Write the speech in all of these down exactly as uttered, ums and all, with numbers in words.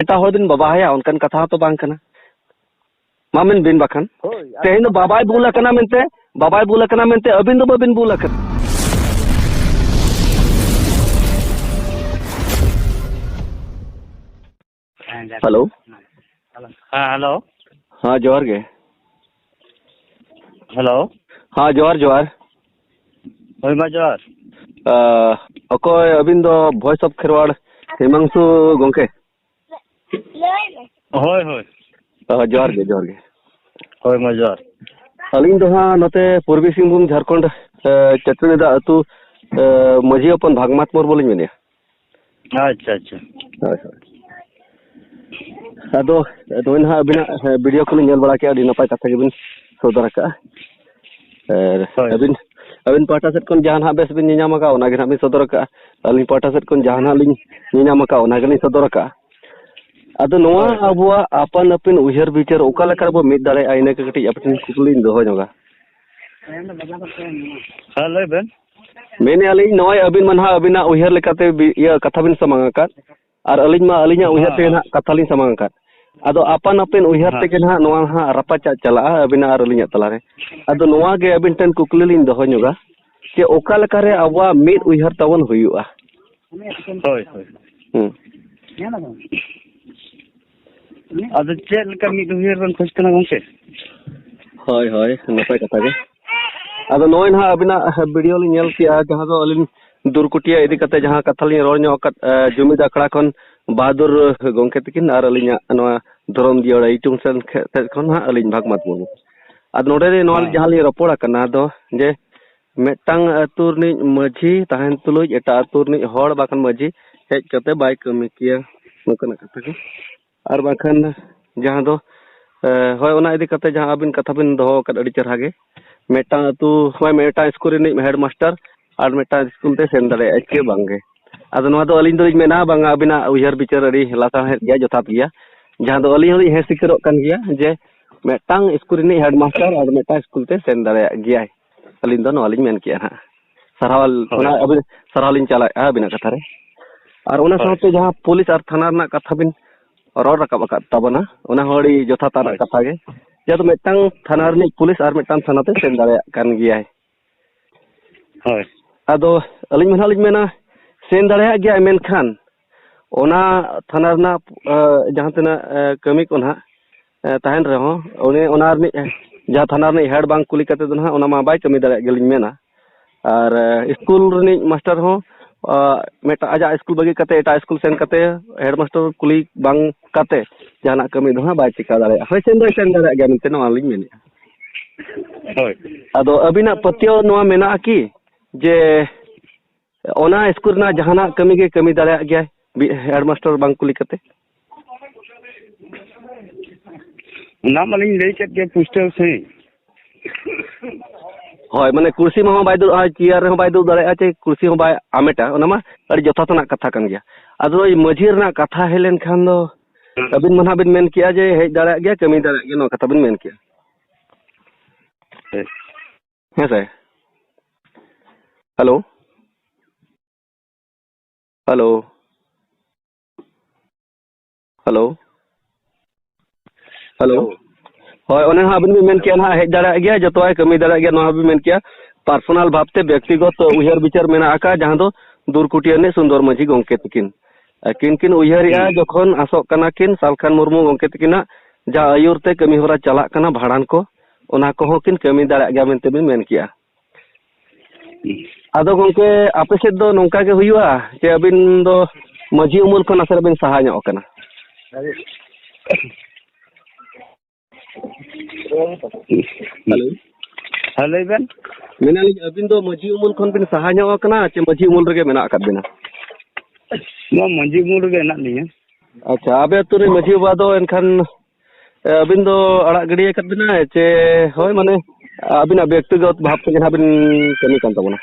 ᱮᱴᱟᱜ ᱦᱚᱲ ᱵᱤᱱ ᱵᱟᱵᱟᱦᱟᱭᱟ, ᱚᱱᱠᱟᱱ ᱠᱟᱛᱷᱟ ᱦᱚᱸᱛᱚ ᱵᱟᱝ ᱠᱟᱱᱟ᱾ ᱢᱟ ᱢᱮᱱ ᱵᱤᱱ ᱵᱟᱠᱷᱟᱱ᱾ ᱦᱳᱭ, ᱟᱫᱚ ᱛᱮᱦᱮᱧ ᱫᱚ ᱵᱟᱵᱟᱭ ᱵᱷᱩᱞ ᱟᱠᱟᱱᱟ ᱢᱮᱱᱛᱮ, ᱵᱟᱵᱟᱭ ᱵᱷᱩᱞ ᱟᱠᱟᱱᱟ ᱢᱮᱱᱛᱮ ᱟᱹᱵᱤᱱ ᱫᱚ ᱵᱟᱹᱵᱤᱱ ᱵᱷᱩᱞ ᱟᱠᱟᱱᱟ᱾ ᱦᱮᱞᱳ᱾ ᱦᱮᱸ, ᱦᱮᱞᱳ᱾ ᱦᱮᱸ, ᱡᱚᱦᱟᱨ ᱜᱮ᱾ ᱦᱮᱞᱳ᱾ ᱦᱮᱸ, ᱡᱚᱦᱟᱨ, ᱡᱚᱦᱟᱨ᱾ ᱦᱳᱭ, ᱢᱟ ᱡᱚᱦᱟᱨ᱾ ᱟᱸ, ᱚᱠᱚᱭ ᱟᱹᱵᱤᱱ ᱫᱚ Voice of ᱠᱷᱮᱨᱣᱟᱲ ᱦᱤᱢᱟᱝᱥᱩ ᱜᱚᱝᱠᱮ? ᱦᱳᱭ, ᱦᱳᱭ᱾ ᱚ, ᱡᱚᱦᱟᱨ ᱜᱮ, ᱡᱚᱦᱟᱨ ᱜᱮ᱾ ᱦᱳᱭ, ᱢᱟ ᱡᱚᱦᱟᱨ᱾ ᱟᱹᱞᱤᱧ ᱫᱚ ᱦᱟᱸᱜ ᱱᱚᱛᱮ ᱯᱩᱨᱵᱤ ᱥᱤᱝᱵᱷᱩᱢ, ᱡᱷᱟᱲᱠᱷᱚᱸᱰ, ᱮ, ᱪᱟᱹᱴᱟᱹᱱᱤ ᱫᱟᱜ ᱟᱹᱛᱩ, ᱮ, ᱢᱟᱹᱡᱷᱤ ᱦᱚᱯᱚᱱ ᱵᱷᱟᱜᱽᱢᱟᱛ ᱢᱩᱨᱢᱩ ᱞᱤᱧ ᱢᱮᱱᱮᱫᱼᱟ᱾ ᱟᱪᱪᱷᱟ, ᱟᱪᱪᱷᱟ᱾ ᱦᱳᱭ, ᱦᱳᱭ᱾ ᱟᱫᱚ ᱱᱚᱜᱼᱚᱭ ᱱᱟᱦᱟᱜ ᱟᱹᱵᱤᱱᱟᱜ, ᱮ, video ᱠᱚᱞᱤᱧ ᱧᱮᱞ ᱵᱟᱲᱟ ᱠᱮᱫᱼᱟ, ᱟᱹᱰᱤ ᱱᱟᱯᱟᱭ ᱠᱟᱛᱷᱟ ᱜᱮᱵᱤᱱ ᱥᱚᱫᱚᱨ ᱟᱠᱟᱫᱼᱟ᱾ ᱟᱨ ᱦᱳᱭ᱾ ᱟᱹᱵᱤᱱ, ᱟᱹᱵᱤᱱ ᱯᱟᱦᱴᱟ ᱥᱮᱫ ᱠᱷᱚᱱ ᱡᱟᱦᱟᱸ ᱱᱟᱦᱟᱜ ᱵᱮᱥ ᱵᱤᱱ ᱧᱮᱧᱟᱢ ᱟᱠᱟᱫᱼᱟ, ᱚᱱᱟ ᱜᱮ ᱱᱟᱦᱟᱜ ᱵᱤᱱ ᱥᱚᱫᱚᱨ ᱟᱠᱟᱫᱼᱟ᱾ ᱟᱹᱞᱤᱧ ᱯᱟᱦᱴᱟ ᱥᱮᱫ ᱠᱷᱚᱱ ᱡᱟᱦᱟᱸ ᱱᱟᱦᱟᱜ ᱞᱤᱧ ᱧᱮᱧᱟᱢ ᱟᱠᱟᱫᱼᱟ, ᱚᱱᱟ ᱜᱮᱞᱤᱧ ᱥᱚᱫᱚᱨ ᱟᱠᱟᱫᱼᱟ᱾ ᱟᱫᱚ ᱱᱚᱣᱟ ᱦᱳᱭ, ᱦᱳᱭ᱾ ᱟᱵᱚᱣᱟᱜ ᱟᱯᱟᱱ ᱟᱹᱯᱤᱱ ᱩᱭᱦᱟᱹᱨ ᱵᱤᱪᱟᱹᱨ ᱚᱠᱟ ᱞᱮᱠᱟ ᱨᱮᱵᱚ ᱢᱤᱫ ᱫᱟᱲᱮᱭᱟᱜᱼᱟ, ᱤᱱᱟᱹ ᱠᱚ ᱠᱟᱹᱴᱤᱡ ᱟᱯᱮ ᱴᱷᱮᱱ ᱠᱩᱠᱞᱤᱧ ᱫᱚᱦᱚ ᱧᱚᱜᱟ᱾ ᱦᱮᱸ, ᱞᱟᱹᱭ ᱵᱮᱱ᱾ ᱢᱮᱱᱮᱫᱼᱟ ᱞᱤᱧ, ᱱᱚᱜᱼᱚᱭ ᱟᱹᱵᱤᱱ ᱢᱟ ᱱᱟᱦᱟᱜ ᱟᱹᱵᱤᱱᱟᱜ ᱩᱭᱦᱟᱹᱨ ᱞᱮᱠᱟᱛᱮ ᱵᱤ-, ᱤᱭᱟᱹ ᱠᱟᱛᱷᱟ ᱵᱤᱱ ᱥᱟᱢᱟᱝ ᱟᱠᱟᱫ, ᱟᱨ ᱟᱹᱞᱤᱧ ᱢᱟ ᱟᱹᱞᱤᱧᱟᱜ ᱩᱭᱦᱟᱹᱨ ᱦᱮᱸ, ᱛᱮᱜᱮ ᱦᱮᱸ᱾ ᱱᱟᱦᱟᱜ ᱠᱟᱛᱷᱟ ᱞᱤᱧ ᱥᱟᱢᱟᱝ ᱟᱠᱟᱫ᱾ ᱟᱫᱚ ᱟᱯᱟᱱ ᱟᱹᱯᱤᱱ ᱩᱭᱦᱟᱹᱨ ᱦᱮᱸ᱾ ᱛᱮᱜᱮ ᱱᱟᱦᱟᱜ ᱱᱚᱣᱟ ᱦᱟᱸᱜ ᱨᱟᱯᱟᱪᱟᱜ ᱪᱟᱞᱟᱜᱼᱟ, ᱟᱹᱵᱤᱱᱟᱜ ᱟᱨ ᱟᱹᱞᱤᱧᱟᱜ ᱛᱟᱞᱟᱨᱮ᱾ ᱟᱫᱚ ᱱᱚᱣᱟ ᱜᱮ ᱟᱹᱵᱤᱱ ᱴᱷᱮᱱ ᱠᱩᱠᱞᱤ ᱞᱤᱧ ᱫᱚᱦᱚ ᱧᱚᱜᱟ, ᱡᱮ ᱚᱠᱟ ᱞᱮᱠᱟᱨᱮ ᱟᱵᱚᱣᱟᱜ ᱢᱤᱫ ᱩᱭᱦᱟᱹᱨ ᱛᱟᱵᱚᱱ ᱦᱩᱭᱩᱜᱼᱟ? ᱦᱳᱭ, ᱦᱳᱭ᱾ ᱦᱩᱸ᱾ ᱟᱫᱚ ᱪᱮᱫ ᱞᱮᱠᱟ ᱢᱤᱫ ᱩᱭᱦᱟᱹᱨ ᱵᱮᱱ ᱠᱷᱚᱡᱽ ᱠᱟᱱᱟ ᱜᱚᱝᱠᱮ? ᱦᱳᱭ, ᱦᱳᱭ, ᱱᱟᱯᱟᱭ ᱠᱟᱛᱷᱟ ᱜᱮ᱾ ᱟᱫᱚ ᱱᱚᱜᱼᱚᱭ ᱱᱟᱦᱟᱜ ᱟᱹᱵᱤᱱᱟᱜ video ᱞᱤᱧ ᱧᱮᱞ ᱠᱮᱜᱼᱟ, ᱡᱟᱦᱟᱸ ᱫᱚ ᱟᱹᱞᱤᱧ ᱫᱩᱨᱠᱩᱴᱤᱭᱟ ᱤᱫᱤ ᱠᱟᱛᱮ ᱡᱟᱦᱟᱸ ᱠᱟᱛᱷᱟ ᱞᱤᱧ ᱨᱚᱲ ᱧᱚᱜ ᱟᱠᱟᱫ, ᱮ, ᱡᱩᱢᱤᱫ ᱟᱠᱷᱲᱟ ᱠᱷᱚᱱ ᱵᱟᱦᱟᱫᱩᱨ ᱜᱚᱝᱠᱮ ᱛᱟᱹᱠᱤᱱ ᱟᱨ ᱟᱹᱞᱤᱧᱟᱜ ᱱᱚᱣᱟ ᱫᱷᱚᱨᱚᱢ ᱡᱤᱭᱟᱹᱲ YouTube ᱥᱮᱫ ᱠᱷᱮ-, ᱥᱮᱫ ᱠᱷᱚᱱ ᱦᱟᱸᱜ ᱟᱹᱞᱤᱧ ᱵᱷᱟᱜᱽᱢᱟᱛ ᱢᱩᱨᱢᱩ᱾ ᱟᱨ ᱱᱚᱰᱮ ᱱᱚᱣᱟ ᱦᱮᱸ᱾ ᱡᱟᱦᱟᱸ ᱞᱤᱧ ᱨᱚᱯᱚᱲ ᱟᱠᱟᱱᱟ, ᱟᱫᱚ ᱡᱮ ᱢᱤᱫᱴᱟᱝ ᱟᱹᱛᱩ ᱨᱤᱱᱤᱡ ᱢᱟᱹᱡᱷᱤ ᱛᱟᱦᱮᱱ ᱛᱩᱞᱩᱡ ᱮᱴᱟᱜ ᱟᱹᱛᱩ ᱨᱤᱱᱤᱡ ᱦᱚᱲ ᱵᱟᱠᱷᱟᱱ ᱢᱟᱹᱡᱷᱤ ᱦᱮᱡ ᱠᱟᱛᱮ ᱵᱟᱭ ᱠᱟᱹᱢᱤ ᱠᱮᱭᱟ, ᱱᱚᱝᱠᱟᱱᱟᱜ ᱠᱟᱛᱷᱟ ᱠᱚ᱾ ᱟᱨ ᱵᱟᱝᱠᱷᱟᱱ ᱡᱟᱦᱟᱸ ᱫᱚ, ᱮ, ᱦᱳᱭ, ᱚᱱᱟ ᱤᱫᱤ ᱠᱟᱛᱮ ᱡᱟᱦᱟᱸ ᱟᱹᱵᱤᱱ ᱠᱟᱛᱷᱟ ᱵᱤᱱ ᱫᱚᱦᱚ ᱟᱠᱟᱫ, ᱟᱹᱰᱤ ᱪᱮᱦᱨᱟ ᱜᱮ᱾ ᱢᱤᱫᱴᱟᱝ ᱟᱹᱛᱩ, ᱦᱳᱭ, ᱢᱤᱫᱴᱟᱝ ᱥᱠᱩᱞ ᱨᱤᱱᱤᱡ headmaster ᱟᱨ ᱢᱤᱫᱴᱟᱝ ᱥᱠᱩᱞ ᱛᱮ ᱥᱮᱱ ᱫᱟᱲᱮᱭᱟᱜᱼᱟ ᱪᱮ ᱵᱟᱝᱜᱮ? ᱟᱫᱚ ᱱᱚᱣᱟ ᱫᱚ ᱟᱹᱞᱤᱧ ᱫᱚᱞᱤᱧ ᱢᱮᱱᱟ, ᱵᱟᱝᱟ, ᱟᱹᱵᱤᱱᱟᱜ ᱩᱭᱦᱟᱹᱨ ᱵᱤᱪᱟᱹᱨ ᱟᱹᱰᱤ ᱞᱟᱥᱟᱲᱦᱮᱫ ᱜᱮᱭᱟ, ᱡᱚᱛᱷᱟᱛ ᱜᱮᱭᱟ᱾ ᱡᱟᱦᱟᱸ ᱫᱚ ᱟᱹᱞᱤᱧ ᱦᱚᱸᱞᱤᱧ ᱦᱮᱸ ᱥᱤᱠᱟᱹᱨᱚᱜ ᱠᱟᱱ ᱜᱮᱭᱟ ᱡᱮ ᱢᱤᱫᱴᱟᱝ ᱥᱠᱩᱞ ᱨᱤᱱᱤᱡ headmaster ᱟᱨ ᱢᱤᱫᱴᱟᱝ ᱥᱠᱩᱞ ᱛᱮ ᱥᱮᱱ ᱫᱟᱲᱮᱭᱟᱜ ᱜᱮᱭᱟᱭ᱾ ᱟᱹᱞᱤᱧ ᱫᱚ ᱱᱚᱣᱟ ᱞᱤᱧ ᱢᱮᱱ ᱠᱮᱜᱼᱟ ᱦᱟᱸᱜ᱾ ᱥᱟᱨᱦᱟᱣ, ᱦᱳᱭ, ᱚᱱᱟ ᱦᱳᱭ᱾ ᱟᱹᱵᱤᱱ ᱥᱟᱨᱦᱟᱣ ᱞᱤᱧ ᱪᱟᱞᱟᱜᱼᱟ ᱟᱹᱵᱤᱱᱟᱜ ᱠᱟᱛᱷᱟ ᱨᱮ᱾ ᱟᱨ ᱚᱱᱟ ᱦᱳᱭ᱾ ᱥᱟᱶᱛᱮ ᱡᱟᱦᱟᱸ ᱯᱩᱞᱤᱥ ᱟᱨ ᱛᱷᱟᱱᱟ ᱨᱮᱱᱟᱜ ᱠᱟᱛᱷᱟ ᱵᱤᱱ ᱨᱚᱲ ᱨᱟᱠᱟᱵ ᱟᱠᱟᱫ ᱛᱟᱵᱚᱱᱟ, ᱚᱱᱟ ᱦᱚᱸ ᱟᱹᱰᱤ ᱡᱚᱛᱷᱟᱛ ᱟᱱᱟᱜ ᱦᱳᱭ᱾ ᱠᱟᱛᱷᱟ ᱜᱮ᱾ ᱡᱮᱦᱮᱛᱩ ᱢᱤᱫᱴᱟᱝ ᱛᱷᱟᱱᱟ ᱨᱤᱱᱤᱡ ᱯᱩᱞᱤᱥ ᱟᱨ ᱢᱤᱫᱴᱟᱝ ᱛᱷᱟᱱᱟ ᱛᱮ ᱥᱮᱱ ᱫᱟᱲᱮᱭᱟᱜ ᱠᱟᱱ ᱜᱮᱭᱟᱭ᱾ ᱦᱳᱭ᱾ ᱟᱫᱚ ᱟᱹᱞᱤᱧ ᱢᱟ ᱱᱟᱦᱟᱜ ᱞᱤᱧ ᱢᱮᱱᱟ, ᱥᱮᱱ ᱫᱟᱲᱮᱭᱟᱜ ᱜᱮᱭᱟᱭ, ᱢᱮᱱᱠᱷᱟᱱ ᱚᱱᱟ ᱛᱷᱟᱱᱟ ᱨᱮᱱᱟᱜ, ᱮ, ᱡᱟᱦᱟᱸ ᱛᱤᱱᱟᱹᱜ, ᱮ, ᱠᱟᱹᱢᱤ ᱠᱚ ᱱᱟᱦᱟᱜ, ᱮ, ᱛᱟᱦᱮᱱ ᱨᱮᱦᱚᱸ, ᱩᱱᱤ ᱚᱱᱟ ᱨᱤᱱᱤᱡ, ᱮ, ᱡᱟᱦᱟᱸ ᱛᱷᱟᱱᱟ ᱨᱤᱱᱤᱡ ᱦᱮᱰ ᱵᱟᱝ ᱠᱩᱞᱤ ᱠᱟᱛᱮ ᱫᱚ ᱱᱟᱦᱟᱜ ᱚᱱᱟ ᱢᱟ ᱵᱟᱭ ᱠᱟᱹᱢᱤ ᱫᱟᱲᱮᱭᱟᱜ ᱜᱮᱞᱤᱧ ᱢᱮᱱᱟ᱾ ᱟᱨ, ᱮ, ᱥᱠᱩᱞ ᱨᱤᱱᱤᱡ ᱢᱟᱥᱴᱟᱨ ᱦᱚᱸ, ᱟ, ᱢᱤᱫᱴᱟᱝ ᱟᱡᱟᱜ ᱥᱠᱩᱞ ᱵᱟᱹᱜᱤ ᱠᱟᱛᱮ ᱮᱴᱟᱜ ᱥᱠᱩᱞ ᱥᱮᱱ ᱠᱟᱛᱮ ᱦᱮᱰ ᱢᱟᱥᱴᱟᱨ ᱠᱩᱞᱤ ᱵᱟᱝ ᱠᱟᱛᱮ ᱡᱟᱦᱟᱱᱟᱜ ᱠᱟᱹᱢᱤ ᱫᱚ ᱦᱟᱸᱜ ᱵᱟᱭ ᱪᱤᱠᱟ ᱫᱟᱲᱮᱭᱟᱜᱼᱟ᱾ ᱦᱳᱭ, ᱥᱮᱱ ᱫᱚᱭ ᱥᱮᱱ ᱫᱟᱲᱮᱭᱟᱜ ᱜᱮᱭᱟ ᱢᱮᱱᱛᱮ ᱱᱚᱣᱟ ᱞᱤᱧ ᱢᱮᱱᱮᱫᱼᱟ᱾ ᱦᱳᱭ᱾ ᱟᱫᱚ ᱟᱹᱵᱤᱱᱟᱜ ᱯᱟᱹᱛᱭᱟᱹᱣ ᱱᱚᱣᱟ ᱢᱮᱱᱟᱜᱼᱟ ᱠᱤ ᱡᱮ ᱚᱱᱟ ᱥᱠᱩᱞ ᱨᱮᱱᱟᱜ ᱡᱟᱦᱟᱱᱟᱜ ᱠᱟᱹᱢᱤ ᱜᱮ ᱠᱟᱹᱢᱤ ᱫᱟᱲᱮᱭᱟᱜ ᱜᱮᱭᱟᱭ, ᱵᱤ-, ᱦᱮᱰ ᱢᱟᱥᱴᱟᱨ ᱵᱟᱝ ᱠᱩᱞᱤ ᱠᱟᱛᱮ? ᱚᱱᱟ ᱢᱟᱞᱤᱧ ᱞᱟᱹᱭ ᱠᱮᱫ ᱜᱮ ᱯᱩᱥᱴᱟᱹᱣ ᱥᱟᱺᱦᱤᱡ᱾ ᱦᱳᱭ, ᱢᱟᱱᱮ ᱠᱩᱨᱥᱤ ᱢᱟ ᱦᱚᱸ ᱵᱟᱭ ᱫᱩᱲᱩᱵᱼᱟ, ᱪᱮᱭᱟᱨ ᱨᱮᱦᱚᱸ ᱵᱟᱭ ᱫᱩᱲᱩᱵ ᱫᱟᱲᱮᱭᱟᱜᱼᱟ, ᱪᱮ ᱠᱩᱨᱥᱤ ᱦᱚᱸ ᱵᱟᱭ ᱟᱢᱮᱴᱟ, ᱚᱱᱟ ᱢᱟ ᱟᱹᱰᱤ ᱡᱚᱛᱷᱟᱛ ᱨᱮᱱᱟᱜ ᱠᱟᱛᱷᱟ ᱠᱟᱱ ᱜᱮᱭᱟ᱾ ᱟᱫᱚ ᱳᱭ ᱢᱟᱹᱡᱷᱤ ᱨᱮᱱᱟᱜ ᱠᱟᱛᱷᱟ ᱦᱮᱡ ᱞᱮᱱᱠᱷᱟᱱ ᱫᱚ ᱟᱹᱵᱤᱱ ᱢᱟ ᱱᱟᱦᱟᱜ ᱵᱤᱱ ᱢᱮᱱ ᱠᱮᱜᱼᱟ ᱡᱮ ᱦᱮᱡ ᱫᱟᱲᱮᱭᱟᱜ ᱜᱮᱭᱟ, ᱠᱟᱹᱢᱤ ᱫᱟᱲᱮᱭᱟᱜ ᱜᱮᱭᱟ, ᱱᱚᱣᱟ ᱠᱟᱛᱷᱟ ᱵᱤᱱ ᱢᱮᱱ ᱠᱮᱜᱼᱟ᱾ ᱦᱮᱸ᱾ ᱦᱮᱸ ᱥᱮ? ᱦᱮᱞᱳ? ᱦᱮᱞᱳ? ᱦᱮᱞᱳ? ᱦᱮᱞᱳ? ᱦᱳᱭ, ᱚᱱᱮ ᱦᱟᱸᱜ ᱟᱹᱵᱤᱱ ᱵᱤᱱ ᱢᱮᱱ ᱠᱮᱜᱼᱟ ᱱᱟᱦᱟᱜ ᱦᱮᱡ ᱫᱟᱲᱮᱭᱟᱜ ᱜᱮᱭᱟ, ᱡᱚᱛᱚᱣᱟᱜ ᱠᱟᱹᱢᱤ ᱫᱟᱲᱮᱭᱟᱜ ᱜᱮᱭᱟ, ᱱᱚᱣᱟ ᱦᱚᱸ ᱵᱤᱱ ᱢᱮᱱ ᱠᱮᱜᱼᱟ᱾ ᱯᱟᱨᱥᱚᱱᱟᱞ ᱵᱷᱟᱵᱽᱛᱮ ᱵᱮᱠᱛᱤᱜᱚᱛ ᱩᱭᱦᱟᱹᱨ ᱵᱤᱪᱟᱹᱨ ᱢᱮᱱᱟᱜ ᱟᱠᱟᱫ, ᱡᱟᱦᱟᱸ ᱫᱚ ᱫᱩᱨᱠᱩᱴᱤᱭᱟᱹ ᱨᱤᱱᱤᱡ ᱥᱩᱱᱫᱚᱨ ᱢᱟᱹᱡᱷᱤ ᱜᱚᱢᱠᱮ ᱛᱟᱹᱠᱤᱱ᱾ ᱟᱹᱠᱤᱱ ᱠᱤᱱ ᱩᱭᱦᱟᱹᱨᱮᱜᱼᱟ, ᱦᱩᱸ᱾ ᱡᱚᱠᱷᱚᱱ ᱟᱥᱚᱜ ᱠᱟᱱᱟ ᱠᱤᱱ ᱥᱟᱞᱠᱷᱟᱱ ᱢᱩᱨᱢᱩ ᱜᱚᱢᱠᱮ ᱛᱟᱹᱠᱤᱱᱟᱜ ᱡᱟᱦᱟᱸ ᱟᱹᱭᱩᱨ ᱛᱮ ᱠᱟᱹᱢᱤ ᱦᱚᱨᱟ ᱪᱟᱞᱟᱜ ᱠᱟᱱᱟ, ᱵᱷᱟᱸᱰᱟᱱ ᱠᱚ, ᱚᱱᱟ ᱠᱚᱦᱚᱸ ᱠᱤᱱ ᱠᱟᱹᱢᱤ ᱫᱟᱲᱮᱭᱟᱜ ᱜᱮᱭᱟ ᱢᱮᱱᱛᱮ ᱵᱤᱱ ᱢᱮᱱ ᱠᱮᱜᱼᱟ᱾ ᱦᱩᱸ᱾ ᱟᱫᱚ ᱜᱚᱢᱠᱮ, ᱟᱯᱮ ᱥᱮᱫ ᱫᱚ ᱱᱚᱝᱠᱟ ᱜᱮ ᱦᱩᱭᱩᱜᱼᱟ ᱥᱮ ᱟᱹᱵᱤᱱ ᱫᱚ ᱢᱟᱹᱡᱷᱤ ᱩᱢᱩᱞ ᱠᱷᱚᱱ ᱱᱟᱥᱮᱱᱟᱜ ᱵᱤᱱ ᱥᱟᱦᱟ ᱧᱚᱜ ᱟᱠᱟᱱᱟ? ᱦᱮᱞᱳ᱾ ᱦᱮᱸ, ᱞᱟᱹᱭ ᱵᱮᱱ᱾ ᱢᱮᱱᱟᱞᱤᱧ, ᱟᱹᱵᱤᱱ ᱫᱚ ᱢᱟᱹᱡᱷᱤ ᱩᱢᱩᱞ ᱠᱷᱚᱱ ᱵᱤᱱ ᱥᱟᱦᱟ ᱧᱚᱜ ᱟᱠᱟᱱᱟ ᱪᱮ ᱢᱟᱹᱡᱷᱤ ᱩᱢᱩᱞ ᱨᱮᱜᱮ ᱢᱮᱱᱟᱜ ᱟᱠᱟᱫ ᱵᱤᱱᱟ? ᱱᱚᱣᱟ ᱢᱟᱹᱡᱷᱤ ᱩᱢᱩᱞ ᱨᱮᱜᱮ ᱦᱮᱱᱟᱜ ᱞᱤᱧᱟ᱾ ᱟᱪᱪᱷᱟ, ᱟᱯᱮ ᱟᱹᱛᱩ ᱨᱮ ᱢᱟᱹᱡᱷᱤ ᱵᱟᱵᱟ ᱫᱚ ᱮᱱᱠᱷᱟᱱ, ᱮ, ᱟᱹᱵᱤᱱ ᱫᱚ ᱟᱲᱟᱜ ᱜᱤᱰᱤ ᱟᱠᱟᱫ ᱵᱤᱱᱟᱭ ᱪᱮ, ᱦᱳᱭ, ᱢᱟᱱᱮ ᱟᱹᱵᱤᱱᱟᱜ ᱵᱮᱠᱛᱤᱜᱚᱛ ᱵᱷᱟᱵᱽ ᱛᱮᱜᱮ ᱱᱟᱦᱟᱜ ᱵᱤᱱ ᱠᱟᱹᱢᱤ ᱠᱟᱱ ᱛᱟᱵᱚᱱᱟ?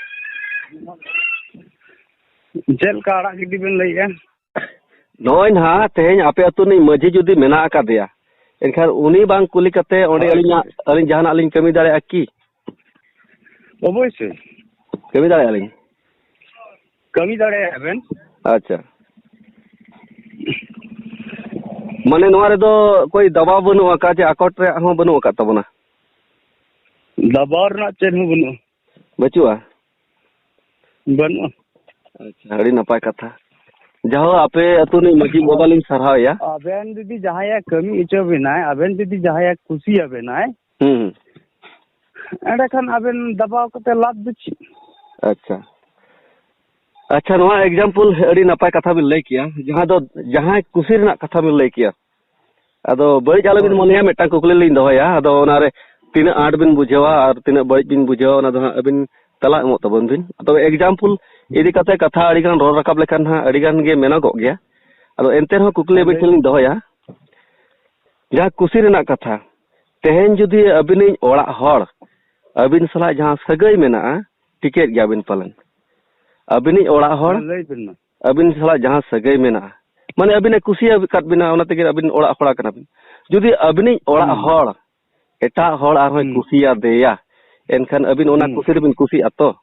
ᱪᱮᱫ ᱞᱮᱠᱟ ᱟᱲᱟᱜ ᱜᱤᱰᱤ ᱵᱮᱱ ᱞᱟᱹᱭᱮᱜᱼᱟ? ᱱᱚᱜᱼᱚᱭ ᱱᱟᱦᱟᱜ ᱛᱮᱦᱮᱧ ᱟᱯᱮ ᱟᱹᱛᱩ ᱨᱤᱱᱤᱡ ᱢᱟᱹᱡᱷᱤ ᱡᱩᱫᱤ ᱢᱮᱱᱟᱜ ᱟᱠᱟᱫᱮᱭᱟ, ᱮᱱᱠᱷᱟᱱ ᱩᱱᱤ ᱵᱟᱝ ᱠᱩᱞᱤ ᱠᱟᱛᱮ ᱚᱸᱰᱮ ᱦᱳᱭ᱾ ᱟᱹᱞᱤᱧᱟᱜ, ᱟᱹᱞᱤᱧ ᱡᱟᱦᱟᱱᱟᱜ ᱞᱤᱧ ᱠᱟᱹᱢᱤ ᱫᱟᱲᱮᱭᱟᱜᱼᱟ ᱠᱤ? ᱚᱵᱚᱥᱥᱳᱭ᱾ ᱠᱟᱹᱢᱤ ᱫᱟᱲᱮᱭᱟᱜᱼᱟ ᱞᱤᱧ? ᱠᱟᱹᱢᱤ ᱫᱟᱲᱮᱭᱟᱜᱼᱟ ᱵᱮᱱ᱾ ᱟᱪᱪᱷᱟ᱾ ᱢᱟᱱᱮ ᱱᱚᱣᱟ ᱨᱮᱫᱚ ᱠᱳᱭ ᱫᱟᱵᱟᱣ ᱵᱟᱹᱱᱩᱜ ᱟᱠᱟᱫ, ᱡᱮ ᱟᱠᱚᱴ ᱨᱮᱭᱟᱜ ᱦᱚᱸ ᱵᱟᱹᱱᱩᱜ ᱟᱠᱟᱫ ᱛᱟᱵᱚᱱᱟ? ᱫᱟᱵᱟᱣ ᱨᱮᱱᱟᱜ ᱪᱮᱫ ᱦᱚᱸ ᱵᱟᱹᱱᱩᱜᱼᱟ᱾ ᱵᱟᱹᱪᱩᱜᱼᱟ? ᱵᱟᱹᱱᱩᱜᱼᱟ᱾ ᱟᱪᱪᱷᱟ, ᱟᱹᱰᱤ ᱱᱟᱯᱟᱭ ᱠᱟᱛᱷᱟ᱾ ᱡᱟᱦᱳ, ᱟᱯᱮ ᱟᱹᱛᱩ ᱨᱤᱱᱤᱡ ᱢᱟᱹᱡᱷᱤ ᱵᱟᱵᱟ ᱞᱤᱧ ᱥᱟᱨᱦᱟᱣᱮᱭᱟ᱾ ᱟᱵᱮᱱ ᱡᱩᱫᱤ ᱡᱟᱦᱟᱸᱭᱮ ᱠᱟᱹᱢᱤ ᱦᱚᱪᱚ ᱵᱮᱱᱟᱭ, ᱟᱵᱮᱱ ᱡᱩᱫᱤ ᱡᱟᱦᱟᱸᱭᱮ ᱠᱩᱥᱤᱭᱟᱵᱮᱱᱟᱭ, ᱦᱩᱸ, ᱦᱩᱸ᱾ ᱮᱸᱰᱮᱠᱷᱟᱱ ᱟᱵᱮᱱ ᱫᱟᱵᱟᱣ ᱠᱟᱛᱮ ᱞᱟᱵᱷ ᱫᱚ ᱪᱮᱫ? ᱟᱪᱪᱷᱟ᱾ ᱟᱪᱪᱷᱟ, ᱱᱚᱣᱟ example ᱟᱹᱰᱤ ᱱᱟᱯᱟᱭ ᱠᱟᱛᱷᱟ ᱵᱤᱱ ᱞᱟᱹᱭ ᱠᱮᱭᱟ, ᱡᱟᱦᱟᱸ ᱫᱚ ᱡᱟᱦᱟᱸᱭ ᱠᱩᱥᱤ ᱨᱮᱱᱟᱜ ᱠᱟᱛᱷᱟ ᱵᱤᱱ ᱞᱟᱹᱭ ᱠᱮᱭᱟ᱾ ᱟᱫᱚ ᱵᱟᱹᱲᱤᱡ ᱟᱞᱚ ᱵᱤᱱ ᱦᱳᱭ᱾ ᱢᱚᱱᱮᱭᱟ, ᱢᱤᱫᱴᱟᱝ ᱠᱩᱠᱞᱤ ᱞᱤᱧ ᱫᱚᱦᱚᱭᱟ, ᱟᱫᱚ ᱚᱱᱟᱨᱮ ᱛᱤᱱᱟᱹᱜ ᱟᱸᱴ ᱵᱤᱱ ᱵᱩᱡᱷᱟᱹᱣᱟ ᱟᱨ ᱛᱤᱱᱟᱹᱜ ᱵᱟᱹᱲᱤᱡ ᱵᱤᱱ ᱵᱩᱡᱷᱟᱹᱣᱟ, ᱚᱱᱟ ᱫᱚ ᱦᱟᱸᱜ ᱟᱹᱵᱤᱱ ᱛᱟᱞᱟ ᱮᱢᱚᱜ ᱛᱟᱵᱚᱱ ᱵᱤᱱ᱾ ᱛᱚᱵᱮ example ᱤᱫᱤ ᱠᱟᱛᱮ ᱠᱟᱛᱷᱟ ᱟᱹᱰᱤ ᱜᱟᱱ ᱨᱚᱲ ᱨᱟᱠᱟᱵ ᱞᱮᱠᱷᱟᱱ ᱦᱟᱸᱜ ᱟᱹᱰᱤ ᱜᱟᱱ ᱜᱮ ᱢᱮᱱᱚᱜᱚᱜ ᱜᱮᱭᱟ᱾ ᱟᱫᱚ ᱮᱱᱛᱮ ᱨᱮᱦᱚᱸ ᱠᱩᱠᱞᱤ ᱦᱮᱸ, ᱟᱹᱵᱤᱱ ᱞᱟᱹᱭ ᱴᱷᱮᱱ ᱵᱤᱱ᱾ ᱞᱤᱧ ᱫᱚᱦᱚᱭᱟ, ᱡᱟᱦᱟᱸ ᱠᱩᱥᱤ ᱨᱮᱱᱟᱜ ᱠᱟᱛᱷᱟ, ᱛᱮᱦᱮᱧ ᱡᱩᱫᱤ ᱟᱹᱵᱤᱱᱤᱡ ᱚᱲᱟᱜ ᱦᱚᱲ ᱟᱹᱵᱤᱱ ᱥᱟᱞᱟᱜ ᱡᱟᱦᱟᱸ ᱥᱟᱹᱜᱟᱹᱭ ᱢᱮᱱᱟᱜᱼᱟ, ᱴᱷᱤᱠᱟᱹᱭᱮᱫ ᱜᱮᱭᱟ ᱵᱤᱱ ᱯᱟᱞᱮᱱ, ᱟᱹᱵᱤᱱᱤᱡ ᱚᱲᱟᱜ ᱦᱚᱲ ᱦᱮᱸ, ᱞᱟᱹᱭ ᱵᱤᱱ ᱢᱟ᱾ ᱟᱹᱵᱤᱱ ᱥᱟᱞᱟᱜ ᱡᱟᱦᱟᱸ ᱥᱟᱹᱜᱟᱹᱭ ᱢᱮᱱᱟᱜᱼᱟ, ᱢᱟᱱᱮ ᱟᱹᱵᱤᱱᱮ ᱠᱩᱥᱤᱭᱟᱠᱟᱫ ᱵᱤᱱᱟ, ᱚᱱᱟ ᱛᱮᱜᱮ ᱟᱹᱵᱤᱱ ᱚᱲᱟᱜ ᱠᱚᱲᱟ ᱠᱟᱱᱟ ᱵᱤᱱ᱾ ᱡᱩᱫᱤ ᱟᱹᱵᱤᱱᱤᱡ ᱚᱲᱟᱜ ᱦᱩᱸ᱾ ᱦᱚᱲ ᱮᱴᱟᱜ ᱦᱚᱲ ᱟᱨᱦᱚᱸᱭ ᱦᱩᱸ᱾ ᱠᱩᱥᱤᱭᱟᱫᱮᱭᱟ, ᱮᱱᱠᱷᱟᱱ ᱟᱹᱵᱤᱱ ᱚᱱᱟ ᱦᱩᱸ᱾ ᱠᱩᱥᱤ ᱨᱮᱵᱤᱱ ᱠᱩᱥᱤᱜᱼᱟ ᱛᱚ?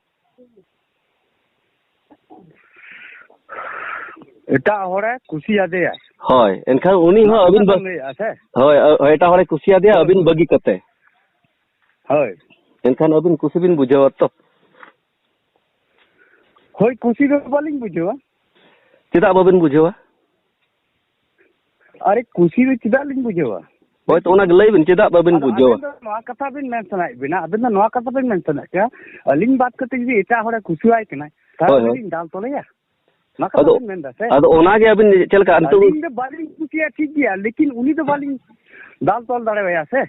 ᱮᱴᱟᱜ ᱦᱚᱲᱮ ᱠᱩᱥᱤᱭᱟᱫᱮᱭᱟ᱾ ᱦᱳᱭ, ᱮᱱᱠᱷᱟᱱ ᱩᱱᱤ ᱦᱚᱸ ᱚᱱᱟ ᱟᱹᱵᱤᱱ ᱠᱟᱛᱷᱟ ᱵᱟ-, ᱵᱮᱱ ᱞᱟᱹᱭᱮᱜᱼᱟ ᱥᱮ? ᱦᱳᱭ, ᱦᱳᱭ, ᱮᱴᱟᱜ ᱦᱚᱲᱮ ᱠᱩᱥᱤᱭᱟᱫᱮᱭᱟ ᱦᱳᱭ, ᱟᱹᱵᱤᱱ ᱦᱳᱭ᱾ ᱵᱟᱹᱜᱤ ᱠᱟᱛᱮ᱾ ᱦᱳᱭ᱾ ᱮᱱᱠᱷᱟᱱ ᱟᱹᱵᱤᱱ ᱠᱩᱥᱤ ᱵᱤᱱ ᱵᱩᱡᱷᱟᱹᱣᱟ ᱛᱚ? ᱦᱳᱭ, ᱠᱩᱥᱤ ᱫᱚ ᱵᱟᱹᱞᱤᱧ ᱵᱩᱡᱷᱟᱹᱣᱟ᱾ ᱪᱮᱫᱟᱜ ᱵᱟᱹᱵᱤᱱ ᱵᱩᱡᱷᱟᱹᱣᱟ? ᱟᱨᱮ, ᱠᱩᱥᱤ ᱫᱚ ᱪᱮᱫᱟᱜ ᱞᱤᱧ ᱵᱩᱡᱷᱟᱹᱣᱟ? ᱦᱳᱭ, ᱛᱚ ᱚᱱᱟ ᱜᱮ ᱞᱟᱹᱭ ᱵᱤᱱ, ᱪᱮᱫᱟᱜ ᱵᱟᱹᱵᱤᱱ ᱟᱫᱚ ᱵᱩᱡᱷᱟᱹᱣᱟ? ᱟᱵᱮᱱ ᱫᱚ ᱱᱚᱣᱟ ᱠᱟᱛᱷᱟ ᱵᱮᱱ ᱢᱮᱱ ᱥᱟᱱᱟᱭᱮᱫ ᱵᱮᱱᱟ, ᱟᱵᱮᱱ ᱫᱚ ᱱᱚᱣᱟ ᱠᱟᱛᱷᱟ ᱵᱮᱱ ᱢᱮᱱ ᱥᱟᱱᱟᱭᱮᱫ ᱠᱟᱱᱟ, ᱟᱹᱞᱤᱧ ᱵᱟᱫ ᱠᱟᱛᱮ ᱡᱩᱫᱤ ᱮᱴᱟᱜ ᱦᱚᱲᱮ ᱠᱩᱥᱤᱣᱟᱭ ᱠᱟᱱᱟᱭ, ᱛᱟᱦᱞᱮ ᱦᱳᱭ, ᱦᱳᱭ᱾ ᱩᱱᱤ ᱞᱤᱧ ᱫᱟᱞ ᱛᱚᱞᱮᱭᱟ? ᱱᱚᱣᱟ ᱠᱟᱛᱷᱟ ᱟᱫᱚ, ᱵᱮᱱ ᱢᱮᱱ ᱫᱟ ᱥᱮ? ᱟᱫᱚ ᱚᱱᱟ ᱜᱮ ᱟᱹᱵᱤᱱ ᱪᱮᱫ ᱞᱮᱠᱟ ᱱᱤᱛᱚᱜ ᱟᱹᱞᱤᱧ ᱫᱚ ᱵᱟᱹᱞᱤᱧ ᱠᱩᱥᱤᱭᱟᱜᱼᱟ, ᱴᱷᱤᱠ ᱜᱮᱭᱟ, ᱞᱮᱠᱤᱱ ᱩᱱᱤ ᱫᱚ ᱵᱟᱹᱞᱤᱧ ᱫᱟᱞ ᱛᱚᱞ ᱫᱟᱲᱮᱣᱟᱭᱟ ᱥᱮ?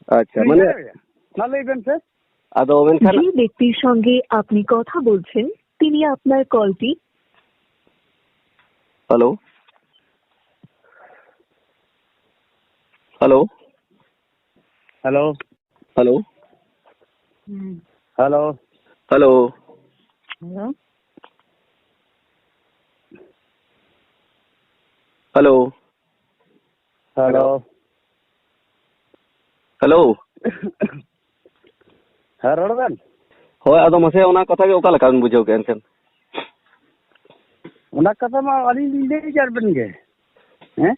ᱟᱪᱪᱷᱟ, ᱞᱤᱧ ᱢᱟᱱᱮ ᱫᱟᱲᱮᱣᱟᱭᱟ? ᱢᱟ ᱞᱟᱹᱭ ᱵᱮᱱ ᱥᱮ᱾ ᱟᱫᱚ ᱢᱮᱱᱠᱷᱟᱱ যে ব্যক্তির সঙ্গে আপনি কথা বলছেন, তিনি আপনার কলটি hello? Hello? Hello? Hello? Hmm. Hello? Hello? Hello? Hello? Hello? Hello? ᱦᱮᱸ, ᱨᱚᱲ ᱵᱮᱱ᱾ ᱦᱳᱭ, ᱟᱫᱚ ᱢᱟᱥᱮ ᱚᱱᱟ ᱠᱟᱛᱷᱟ ᱜᱮ ᱚᱠᱟ ᱞᱮᱠᱟ ᱵᱮᱱ ᱵᱩᱡᱷᱟᱹᱣ ᱠᱮᱫᱼᱟ ᱮᱱᱠᱷᱟᱱ? ᱚᱱᱟ ᱠᱟᱛᱷᱟ ᱢᱟ ᱟᱹᱞᱤᱧ ᱞᱤᱧ ᱞᱟᱹᱭ ᱡᱟᱨ ᱵᱮᱱ ᱜᱮ᱾ ᱦᱮᱸ?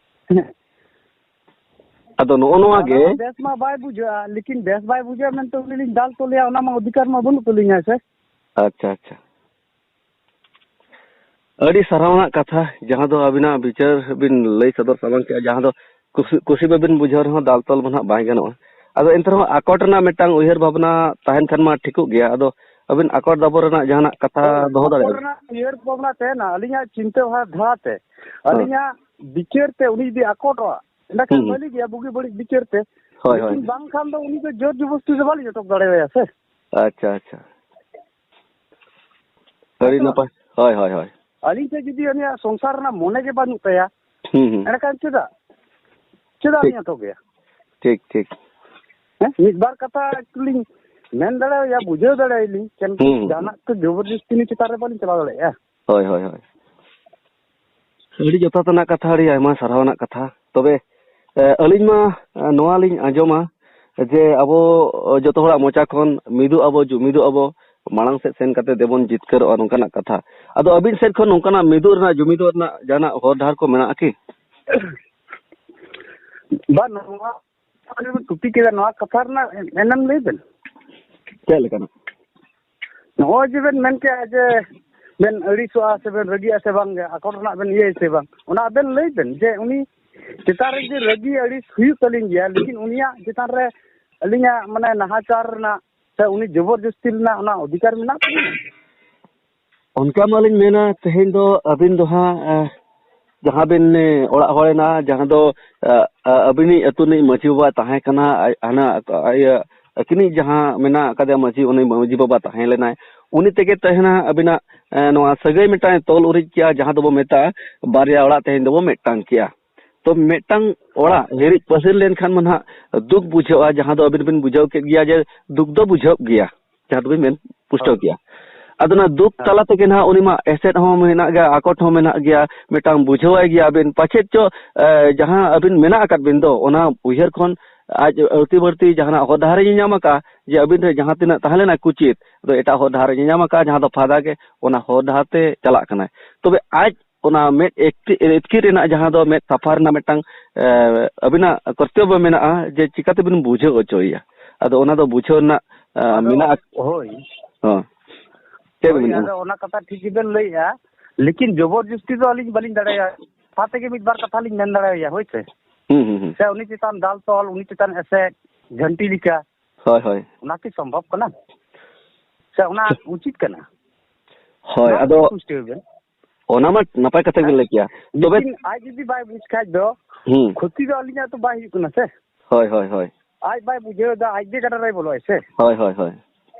ᱟᱫᱚ ᱱᱚᱜᱼᱚ ᱱᱚᱣᱟ ᱜᱮ ᱚᱱᱟ ᱢᱟ ᱵᱮᱥ ᱢᱟ ᱵᱟᱭ ᱵᱩᱡᱷᱟᱹᱜᱼᱟ, ᱞᱮᱠᱤᱱ ᱵᱮᱥ ᱵᱟᱭ ᱵᱩᱡᱷᱟᱹᱜᱼᱟ ᱢᱮᱱᱛᱮ ᱩᱱᱤ ᱞᱤᱧ ᱫᱟᱞ ᱛᱚᱞᱮᱭᱟ, ᱚᱱᱟ ᱢᱟ ᱚᱫᱷᱤᱠᱟᱨ ᱢᱟ ᱵᱟᱹᱱᱩᱜ ᱛᱟᱹᱞᱤᱧᱟ ᱥᱮ᱾ ᱟᱪᱪᱷᱟ, ᱟᱪᱪᱷᱟ᱾ ᱟᱹᱰᱤ ᱥᱟᱨᱦᱟᱣ ᱨᱮᱱᱟᱜ ᱠᱟᱛᱷᱟ, ᱡᱟᱦᱟᱸ ᱫᱚ ᱟᱹᱵᱤᱱᱟᱜ ᱵᱤᱪᱟᱹᱨ ᱵᱤᱱ ᱞᱟᱹᱭ ᱥᱚᱫᱚᱨ ᱥᱟᱢᱟᱝ ᱠᱮᱜᱼᱟ, ᱡᱟᱦᱟᱸ ᱫᱚ ᱠᱩᱥᱤ, ᱠᱩᱥᱤ ᱵᱟᱵᱤᱱ ᱵᱩᱡᱷᱟᱹᱣ ᱨᱮᱦᱚᱸ ᱫᱟᱞ ᱛᱚᱞ ᱢᱟ ᱱᱟᱦᱟᱜ ᱵᱟᱭ ᱜᱟᱱᱚᱜᱼᱟ᱾ ᱟᱫᱚ ᱮᱱᱛᱮ ᱨᱮᱦᱚᱸ ᱟᱠᱚᱴ ᱨᱮᱱᱟᱜ ᱢᱤᱫᱴᱟᱝ ᱩᱭᱦᱟᱹᱨ ᱵᱷᱟᱵᱽᱱᱟ ᱛᱟᱦᱮᱱ ᱠᱷᱟᱱ ᱢᱟ ᱴᱷᱤᱠᱚᱜ ᱜᱮᱭᱟ᱾ ᱟᱫᱚ ᱟᱹᱵᱤᱱ ᱟᱠᱚᱴ ᱫᱟᱵᱚ ᱨᱮᱱᱟᱜ ᱡᱟᱦᱟᱱᱟᱜ ᱠᱟᱛᱷᱟ ᱦᱳᱭ, ᱫᱚᱦᱚ ᱟᱠᱚᱴ ᱫᱟᱲᱮᱭᱟᱜᱼᱟ ᱵᱤᱱ? ᱨᱮᱱᱟᱜ ᱩᱭᱦᱟᱹᱨ ᱵᱷᱟᱵᱽᱱᱟ ᱛᱟᱦᱮᱱᱟ, ᱟᱹᱞᱤᱧᱟᱜ ᱪᱤᱱᱛᱟᱹ ᱵᱷᱟᱵᱽᱱᱟ ᱫᱷᱟᱨᱟ ᱛᱮ, ᱦᱮᱸ᱾ ᱟᱹᱞᱤᱧᱟᱜ ᱵᱤᱪᱟᱹᱨ ᱛᱮ ᱩᱱᱤ ᱡᱩᱫᱤ ᱟᱠᱚᱴᱚᱜᱼᱟ, ᱮᱸᱰᱮᱠᱷᱟᱱ ᱦᱩᱸ, ᱦᱩᱸ᱾ ᱢᱟᱹᱞᱤ ᱜᱮᱭᱟ ᱵᱩᱜᱤ ᱵᱟᱹᱲᱤᱡ ᱵᱤᱪᱟᱹᱨ ᱛᱮ᱾ ᱦᱳᱭ, ᱦᱳᱭ᱾ ᱞᱮᱠᱤᱱ ᱵᱟᱝᱠᱷᱟᱱ ᱫᱚ ᱩᱱᱤ ᱫᱚ ᱡᱳᱨ ᱡᱚᱵᱚᱥᱛᱤ ᱫᱚ ᱵᱟᱹᱞᱤᱧ ᱚᱴᱚᱠ ᱫᱟᱲᱮᱣᱟᱭᱟ ᱥᱮ᱾ ᱟᱪᱪᱷᱟ, ᱟᱪᱪᱷᱟ᱾ ᱦᱮᱸ ᱟᱹᱰᱤ ᱥᱮ ᱵᱟᱝ? ᱱᱟᱯᱟᱭ᱾ ᱦᱳᱭ, ᱦᱳᱭ, ᱦᱳᱭ᱾ ᱟᱹᱞᱤᱧ ᱴᱷᱮᱱ ᱡᱩᱫᱤ ᱩᱱᱤᱭᱟᱜ ᱥᱚᱝᱥᱟᱨ ᱨᱮᱱᱟᱜ ᱢᱚᱱᱮ ᱜᱮ ᱵᱟᱹᱱᱩᱜ ᱛᱟᱭᱟ, ᱦᱩᱸ, ᱦᱩᱸ᱾ ᱮᱸᱰᱮᱠᱷᱟᱱ ᱪᱮᱫᱟᱜ? ᱪᱮᱫᱟᱜ ᱴᱷᱤᱠ᱾ ᱞᱤᱧ ᱚᱴᱚᱠᱮᱭᱟ? ᱴᱷᱤᱠ, ᱴᱷᱤᱠ᱾ ᱦᱮᱸ, ᱢᱤᱫ ᱵᱟᱨ ᱠᱟᱛᱷᱟ ᱮᱠᱴᱩ ᱞᱤᱧ ᱢᱮᱱ ᱫᱟᱲᱮᱣᱟᱭᱟ, ᱵᱩᱡᱷᱟᱹᱣ ᱫᱟᱲᱮᱣᱟᱭᱟᱞᱤᱧ, ᱠᱤᱱᱛᱩ ᱦᱩᱸ, ᱦᱩᱸ᱾ ᱡᱟᱦᱟᱱᱟᱜ ᱛᱚ ᱡᱚᱵᱚᱨᱡᱚᱥᱛᱤ ᱩᱱᱤ ᱪᱮᱛᱟᱱ ᱨᱮ ᱵᱟᱹᱞᱤᱧ ᱪᱟᱞᱟᱣ ᱫᱟᱲᱮᱭᱟᱜᱼᱟ᱾ ᱦᱳᱭ, ᱦᱳᱭ, ᱦᱳᱭ᱾ ᱟᱹᱰᱤ ᱡᱚᱛᱷᱟᱛ ᱟᱱᱟᱜ ᱠᱟᱛᱷᱟ, ᱟᱹᱰᱤ ᱟᱭᱢᱟ ᱥᱟᱨᱦᱟᱣ ᱟᱱᱟᱜ ᱠᱟᱛᱷᱟ᱾ ᱛᱚᱵᱮ, ᱮ, ᱟᱹᱞᱤᱧ ᱢᱟ, ᱮ, ᱱᱚᱣᱟ ᱞᱤᱧ ᱟᱸᱡᱚᱢᱟ ᱡᱮ ᱟᱵᱚ, ᱮ, ᱡᱚᱛᱚ ᱦᱚᱲᱟᱜ ᱢᱚᱪᱟ ᱠᱷᱚᱱ ᱢᱤᱫᱚᱜ ᱟᱵᱚ, ᱡᱩᱢᱤᱫᱚᱜ ᱟᱵᱚ, ᱢᱟᱲᱟᱝ ᱥᱮᱫ ᱥᱮᱱ ᱠᱟᱛᱮ ᱫᱮᱵᱚᱱ ᱡᱤᱛᱠᱟᱹᱨᱚᱜᱼᱟ, ᱱᱚᱝᱠᱟᱱᱟᱜ ᱠᱟᱛᱷᱟ᱾ ᱟᱫᱚ ᱟᱹᱵᱤᱱ ᱥᱮᱫ ᱠᱷᱚᱱ ᱱᱚᱝᱠᱟᱱᱟᱜ ᱢᱤᱫᱚᱜ ᱨᱮᱱᱟᱜ, ᱡᱩᱢᱤᱫᱚᱜ ᱨᱮᱱᱟᱜ ᱡᱟᱦᱟᱱᱟᱜ ᱦᱚᱨ ᱰᱟᱦᱟᱨ ᱠᱚ ᱢᱮᱱᱟᱜᱼᱟ ᱠᱤ? ᱵᱟᱝ, ᱱᱚᱣᱟ ᱟᱹᱵᱤᱱ ᱵᱤᱱ ᱛᱷᱩᱛᱤ ᱠᱮᱫᱟ, ᱱᱚᱣᱟ ᱠᱟᱛᱷᱟ ᱨᱮᱱᱟᱜ ᱮᱱᱮᱢ ᱞᱟᱹᱭ ᱵᱮᱱ᱾ ᱪᱮᱫ ᱞᱮᱠᱟᱱᱟᱜ? ᱱᱚᱜᱼᱚᱭ ᱡᱮ ᱵᱮᱱ ᱢᱮᱱ ᱠᱮᱜᱼᱟ ᱡᱮ ᱵᱮᱱ ᱟᱹᱲᱤᱥᱚᱜᱼᱟ ᱥᱮ ᱵᱮᱱ ᱨᱟᱹᱜᱤᱜᱼᱟ ᱥᱮ ᱵᱟᱝ ᱜᱮ, ᱟᱠᱚᱴ ᱨᱮᱱᱟᱜ ᱵᱮᱱ ᱤᱭᱟᱹᱭᱟ ᱥᱮ ᱵᱟᱝ, ᱚᱱᱟ ᱟᱵᱮᱱ ᱞᱟᱹᱭ ᱵᱮᱱ ᱡᱮ ᱩᱱᱤ ᱪᱮᱛᱟᱱ ᱨᱮ ᱡᱩᱫᱤ ᱨᱟᱹᱜᱤ ᱟᱹᱲᱤᱥ ᱦᱩᱭᱩᱜ ᱛᱟᱹᱞᱤᱧ ᱜᱮᱭᱟ, ᱞᱮᱠᱤᱱ ᱩᱱᱤᱭᱟᱜ ᱪᱮᱛᱟᱱ ᱨᱮ ᱟᱹᱞᱤᱧᱟᱜ ᱢᱟᱱᱮ ᱱᱟᱦᱟᱪᱟᱨ ᱨᱮᱱᱟᱜ ᱥᱮ ᱩᱱᱤ ᱡᱚᱵᱚᱨ ᱡᱚᱥᱛᱤ ᱨᱮᱱᱟᱜ ᱚᱱᱟ ᱚᱫᱷᱤᱠᱟᱨ ᱢᱮᱱᱟᱜ ᱛᱟᱹᱞᱤᱧᱟ? ᱚᱱᱠᱟ ᱢᱟᱞᱤᱧ ᱢᱮᱱᱟ, ᱛᱮᱦᱮᱧ ᱫᱚ ᱟᱹᱵᱤᱱ ᱫᱚ ᱦᱟᱸᱜ, ᱮ, ᱡᱟᱦᱟᱸ ᱵᱤᱱ, ᱮ, ᱚᱲᱟᱜ ᱦᱚᱲ ᱮᱱᱟ, ᱡᱟᱦᱟᱸ ᱫᱚ, ᱮ, ᱮ, ᱟᱹᱵᱤᱱᱤᱡ ᱟᱹᱛᱩ ᱨᱤᱱᱤᱡ ᱢᱟᱹᱡᱷᱤ ᱵᱟᱵᱟ ᱛᱟᱦᱮᱸ ᱠᱟᱱᱟ, ᱟᱡ, ᱦᱟᱱᱟ, ᱤᱭᱟᱹ, ᱟᱹᱠᱤᱱᱤᱡ ᱡᱟᱦᱟᱸ ᱢᱮᱱᱟᱜ ᱟᱠᱟᱫᱮᱭᱟ ᱢᱟᱹᱡᱷᱤ, ᱩᱱᱤ ᱢᱟᱹᱡᱷᱤ ᱵᱟᱵᱟ ᱛᱟᱦᱮᱸ ᱞᱮᱱᱟᱭ, ᱩᱱᱤ ᱛᱮᱜᱮ ᱛᱟᱦᱮᱱᱟ ᱟᱹᱵᱤᱱᱟᱜ, ᱮ, ᱱᱚᱣᱟ ᱥᱟᱹᱜᱟᱹᱭ ᱢᱤᱫᱴᱟᱝ ᱛᱚᱞ ᱩᱨᱤᱡ ᱠᱮᱜᱼᱟ, ᱡᱟᱦᱟᱸ ᱫᱚᱵᱚ ᱢᱮᱛᱟᱜᱼᱟ ᱵᱟᱨᱭᱟ ᱚᱲᱟᱜ ᱛᱮᱦᱮᱧ ᱫᱚᱵᱚ ᱢᱤᱫᱴᱟᱝ ᱠᱮᱜᱼᱟ᱾ ᱛᱚ ᱢᱤᱫᱴᱟᱝ ᱚᱲᱟᱜ ᱦᱤᱨᱤᱡ ᱯᱟᱹᱥᱤᱨ ᱞᱮᱱᱠᱷᱟᱱ ᱢᱟ ᱱᱟᱦᱟᱜ ᱫᱩᱠ ᱵᱩᱡᱷᱟᱹᱜᱼᱟ, ᱡᱟᱦᱟᱸ ᱫᱚ ᱟᱹᱵᱤᱱ ᱵᱤᱱ ᱵᱩᱡᱷᱟᱹᱣ ᱠᱮᱫ ᱜᱮᱭᱟ ᱡᱮ ᱫᱩᱠ ᱫᱚ ᱵᱩᱡᱷᱟᱹᱜ ᱜᱮᱭᱟ, ᱡᱟᱦᱟᱸ ᱫᱚᱵᱤᱱ ᱢᱮᱱ ᱯᱩᱥᱴᱟᱹᱣ ᱦᱳᱭ᱾ ᱠᱮᱜᱼᱟ᱾ ᱟᱫᱚ ᱚᱱᱟ ᱫᱩᱠ ᱦᱮᱸ᱾ ᱛᱟᱞᱟ ᱛᱮᱜᱮ ᱱᱟᱦᱟᱜ ᱩᱱᱤ ᱢᱟ ᱮᱥᱮᱫ ᱦᱚᱸ ᱢᱮᱱᱟᱜ ᱜᱮᱭᱟ, ᱟᱠᱚᱴ ᱦᱚᱸ ᱢᱮᱱᱟᱜ ᱜᱮᱭᱟ, ᱢᱤᱫᱴᱟᱝ ᱵᱩᱡᱷᱟᱹᱣᱟᱭ ᱜᱮᱭᱟ ᱵᱤᱱ ᱯᱟᱪᱮᱫ ᱪᱚ, ᱮ, ᱡᱟᱦᱟᱸ ᱟᱹᱵᱤᱱ ᱢᱮᱱᱟᱜ ᱟᱠᱟᱫ ᱵᱤᱱ ᱫᱚ, ᱚᱱᱟ ᱩᱭᱦᱟᱹᱨ ᱠᱷᱚᱱ ᱟᱡ ᱟᱹᱲᱛᱤ ᱵᱟᱹᱲᱛᱤ ᱡᱟᱦᱟᱱᱟᱜ ᱦᱚᱨ ᱰᱟᱦᱟᱨ ᱮ ᱧᱟᱢ ᱟᱠᱟᱫᱼᱟ, ᱡᱮ ᱟᱹᱵᱤᱱ ᱨᱮ ᱡᱟᱦᱟᱸ ᱛᱤᱱᱟᱹᱜ ᱛᱟᱦᱮᱸ ᱞᱮᱱᱟ ᱠᱩᱪᱤᱛ, ᱟᱫᱚ ᱮᱴᱟᱜ ᱦᱚᱨ ᱰᱟᱦᱟᱨ ᱮ ᱧᱟᱢ ᱟᱠᱟᱫᱼᱟ, ᱡᱟᱦᱟᱸ ᱫᱚ ᱯᱷᱟᱭᱫᱟ ᱜᱮ ᱚᱱᱟ ᱦᱚᱨ ᱰᱟᱦᱟᱨ ᱛᱮ ᱪᱟᱞᱟᱜ ᱠᱟᱱᱟᱭ᱾ ᱛᱚᱵᱮ ᱟᱡ ᱚᱱᱟ ᱢᱮᱫ ᱮᱠᱴᱤ-, ᱤᱛᱠᱤᱨ ᱨᱮᱱᱟᱜ, ᱡᱟᱦᱟᱸ ᱫᱚ ᱢᱮᱫ ᱥᱟᱯᱷᱟ ᱨᱮᱱᱟᱜ ᱢᱤᱫᱴᱟᱝ, ᱮ, ᱟᱹᱵᱤᱱᱟᱜ ᱠᱚᱨᱛᱚᱵᱵᱚ ᱢᱮᱱᱟᱜᱼᱟ ᱡᱮ ᱪᱤᱠᱟᱹ ᱛᱮᱵᱤᱱ ᱵᱩᱡᱷᱟᱹᱣ ᱦᱚᱪᱚᱭᱮᱭᱟ᱾ ᱟᱫᱚ ᱚᱱᱟ ᱫᱚ ᱵᱩᱡᱷᱟᱹᱣ ᱨᱮᱱᱟᱜ, ᱮ, ᱟᱫᱚ ᱢᱮᱱᱟᱜᱼᱟ᱾ ᱦᱳᱭ᱾ ᱦᱚᱸ᱾ ᱪᱮᱫ ᱦᱳᱭ, ᱵᱤᱱ ᱢᱮᱱᱟ? ᱟᱫᱚ ᱚᱱᱟ ᱠᱟᱛᱷᱟ ᱴᱷᱤᱠ ᱜᱮᱵᱮᱱ ᱞᱟᱹᱭᱮᱜᱼᱟ, ᱞᱮᱠᱤᱱ ᱡᱚᱵᱚᱨ ᱡᱚᱥᱛᱤ ᱫᱚ ᱟᱹᱞᱤᱧ ᱵᱟᱹᱞᱤᱧ ᱫᱟᱲᱮᱭᱟᱜᱼᱟ᱾ ᱠᱟᱛᱷᱟ ᱛᱮᱜᱮ ᱢᱤᱫ ᱵᱟᱨ ᱠᱟᱛᱷᱟ ᱞᱤᱧ ᱢᱮᱱ ᱫᱟᱲᱮᱭᱟᱭᱟ, ᱦᱳᱭ ᱥᱮ? ᱦᱩᱸ, ᱦᱩᱸ, ᱦᱩᱸ᱾ ᱥᱮ ᱩᱱᱤ ᱪᱮᱛᱟᱱ ᱫᱟᱞ ᱛᱚᱞ, ᱩᱱᱤ ᱪᱮᱛᱟᱱ ᱮᱥᱮᱫ, ᱡᱷᱟᱹᱱᱴᱤ ᱞᱮᱠᱟ᱾ ᱦᱳᱭ, ᱦᱳᱭ᱾ ᱚᱱᱟ ᱠᱤ ᱥᱚᱢᱵᱷᱚᱵ ᱠᱟᱱᱟ? ᱥᱮ ᱚᱱᱟ ᱩᱪᱤᱛ ᱠᱟᱱᱟ? ᱦᱳᱭ, ᱚᱱᱟ ᱟᱫᱚ ᱯᱩᱥᱴᱟᱹᱣ ᱵᱮᱱ᱾ ᱚᱱᱟ ᱢᱟ ᱱᱟᱯᱟᱭ ᱠᱟᱛᱷᱟ ᱜᱮᱵᱮᱱ ᱦᱮᱸ? ᱞᱟᱹᱭ ᱠᱮᱜᱼᱟ᱾ ᱛᱚᱵᱮ ᱞᱮᱠᱤᱱ ᱟᱡ ᱡᱩᱫᱤ ᱵᱟᱭ ᱵᱩᱡᱽ ᱠᱷᱟᱡ ᱫᱚ, ᱦᱩᱸ᱾ ᱠᱷᱚᱛᱤ ᱫᱚ ᱟᱹᱞᱤᱧᱟᱜ ᱛᱚ ᱵᱟᱭ ᱦᱩᱭᱩᱜ ᱠᱟᱱᱟ ᱥᱮ? ᱦᱳᱭ, ᱦᱳᱭ, ᱦᱳᱭ᱾ ᱟᱡ ᱵᱟᱭ ᱵᱩᱡᱷᱟᱹᱣ ᱮᱫᱟ, ᱟᱡ ᱜᱮ ᱜᱟᱰᱟ ᱨᱮᱭ ᱵᱚᱞᱚᱜᱼᱟᱭ ᱥᱮ? ᱦᱳᱭ, ᱦᱳᱭ, ᱦᱳᱭ᱾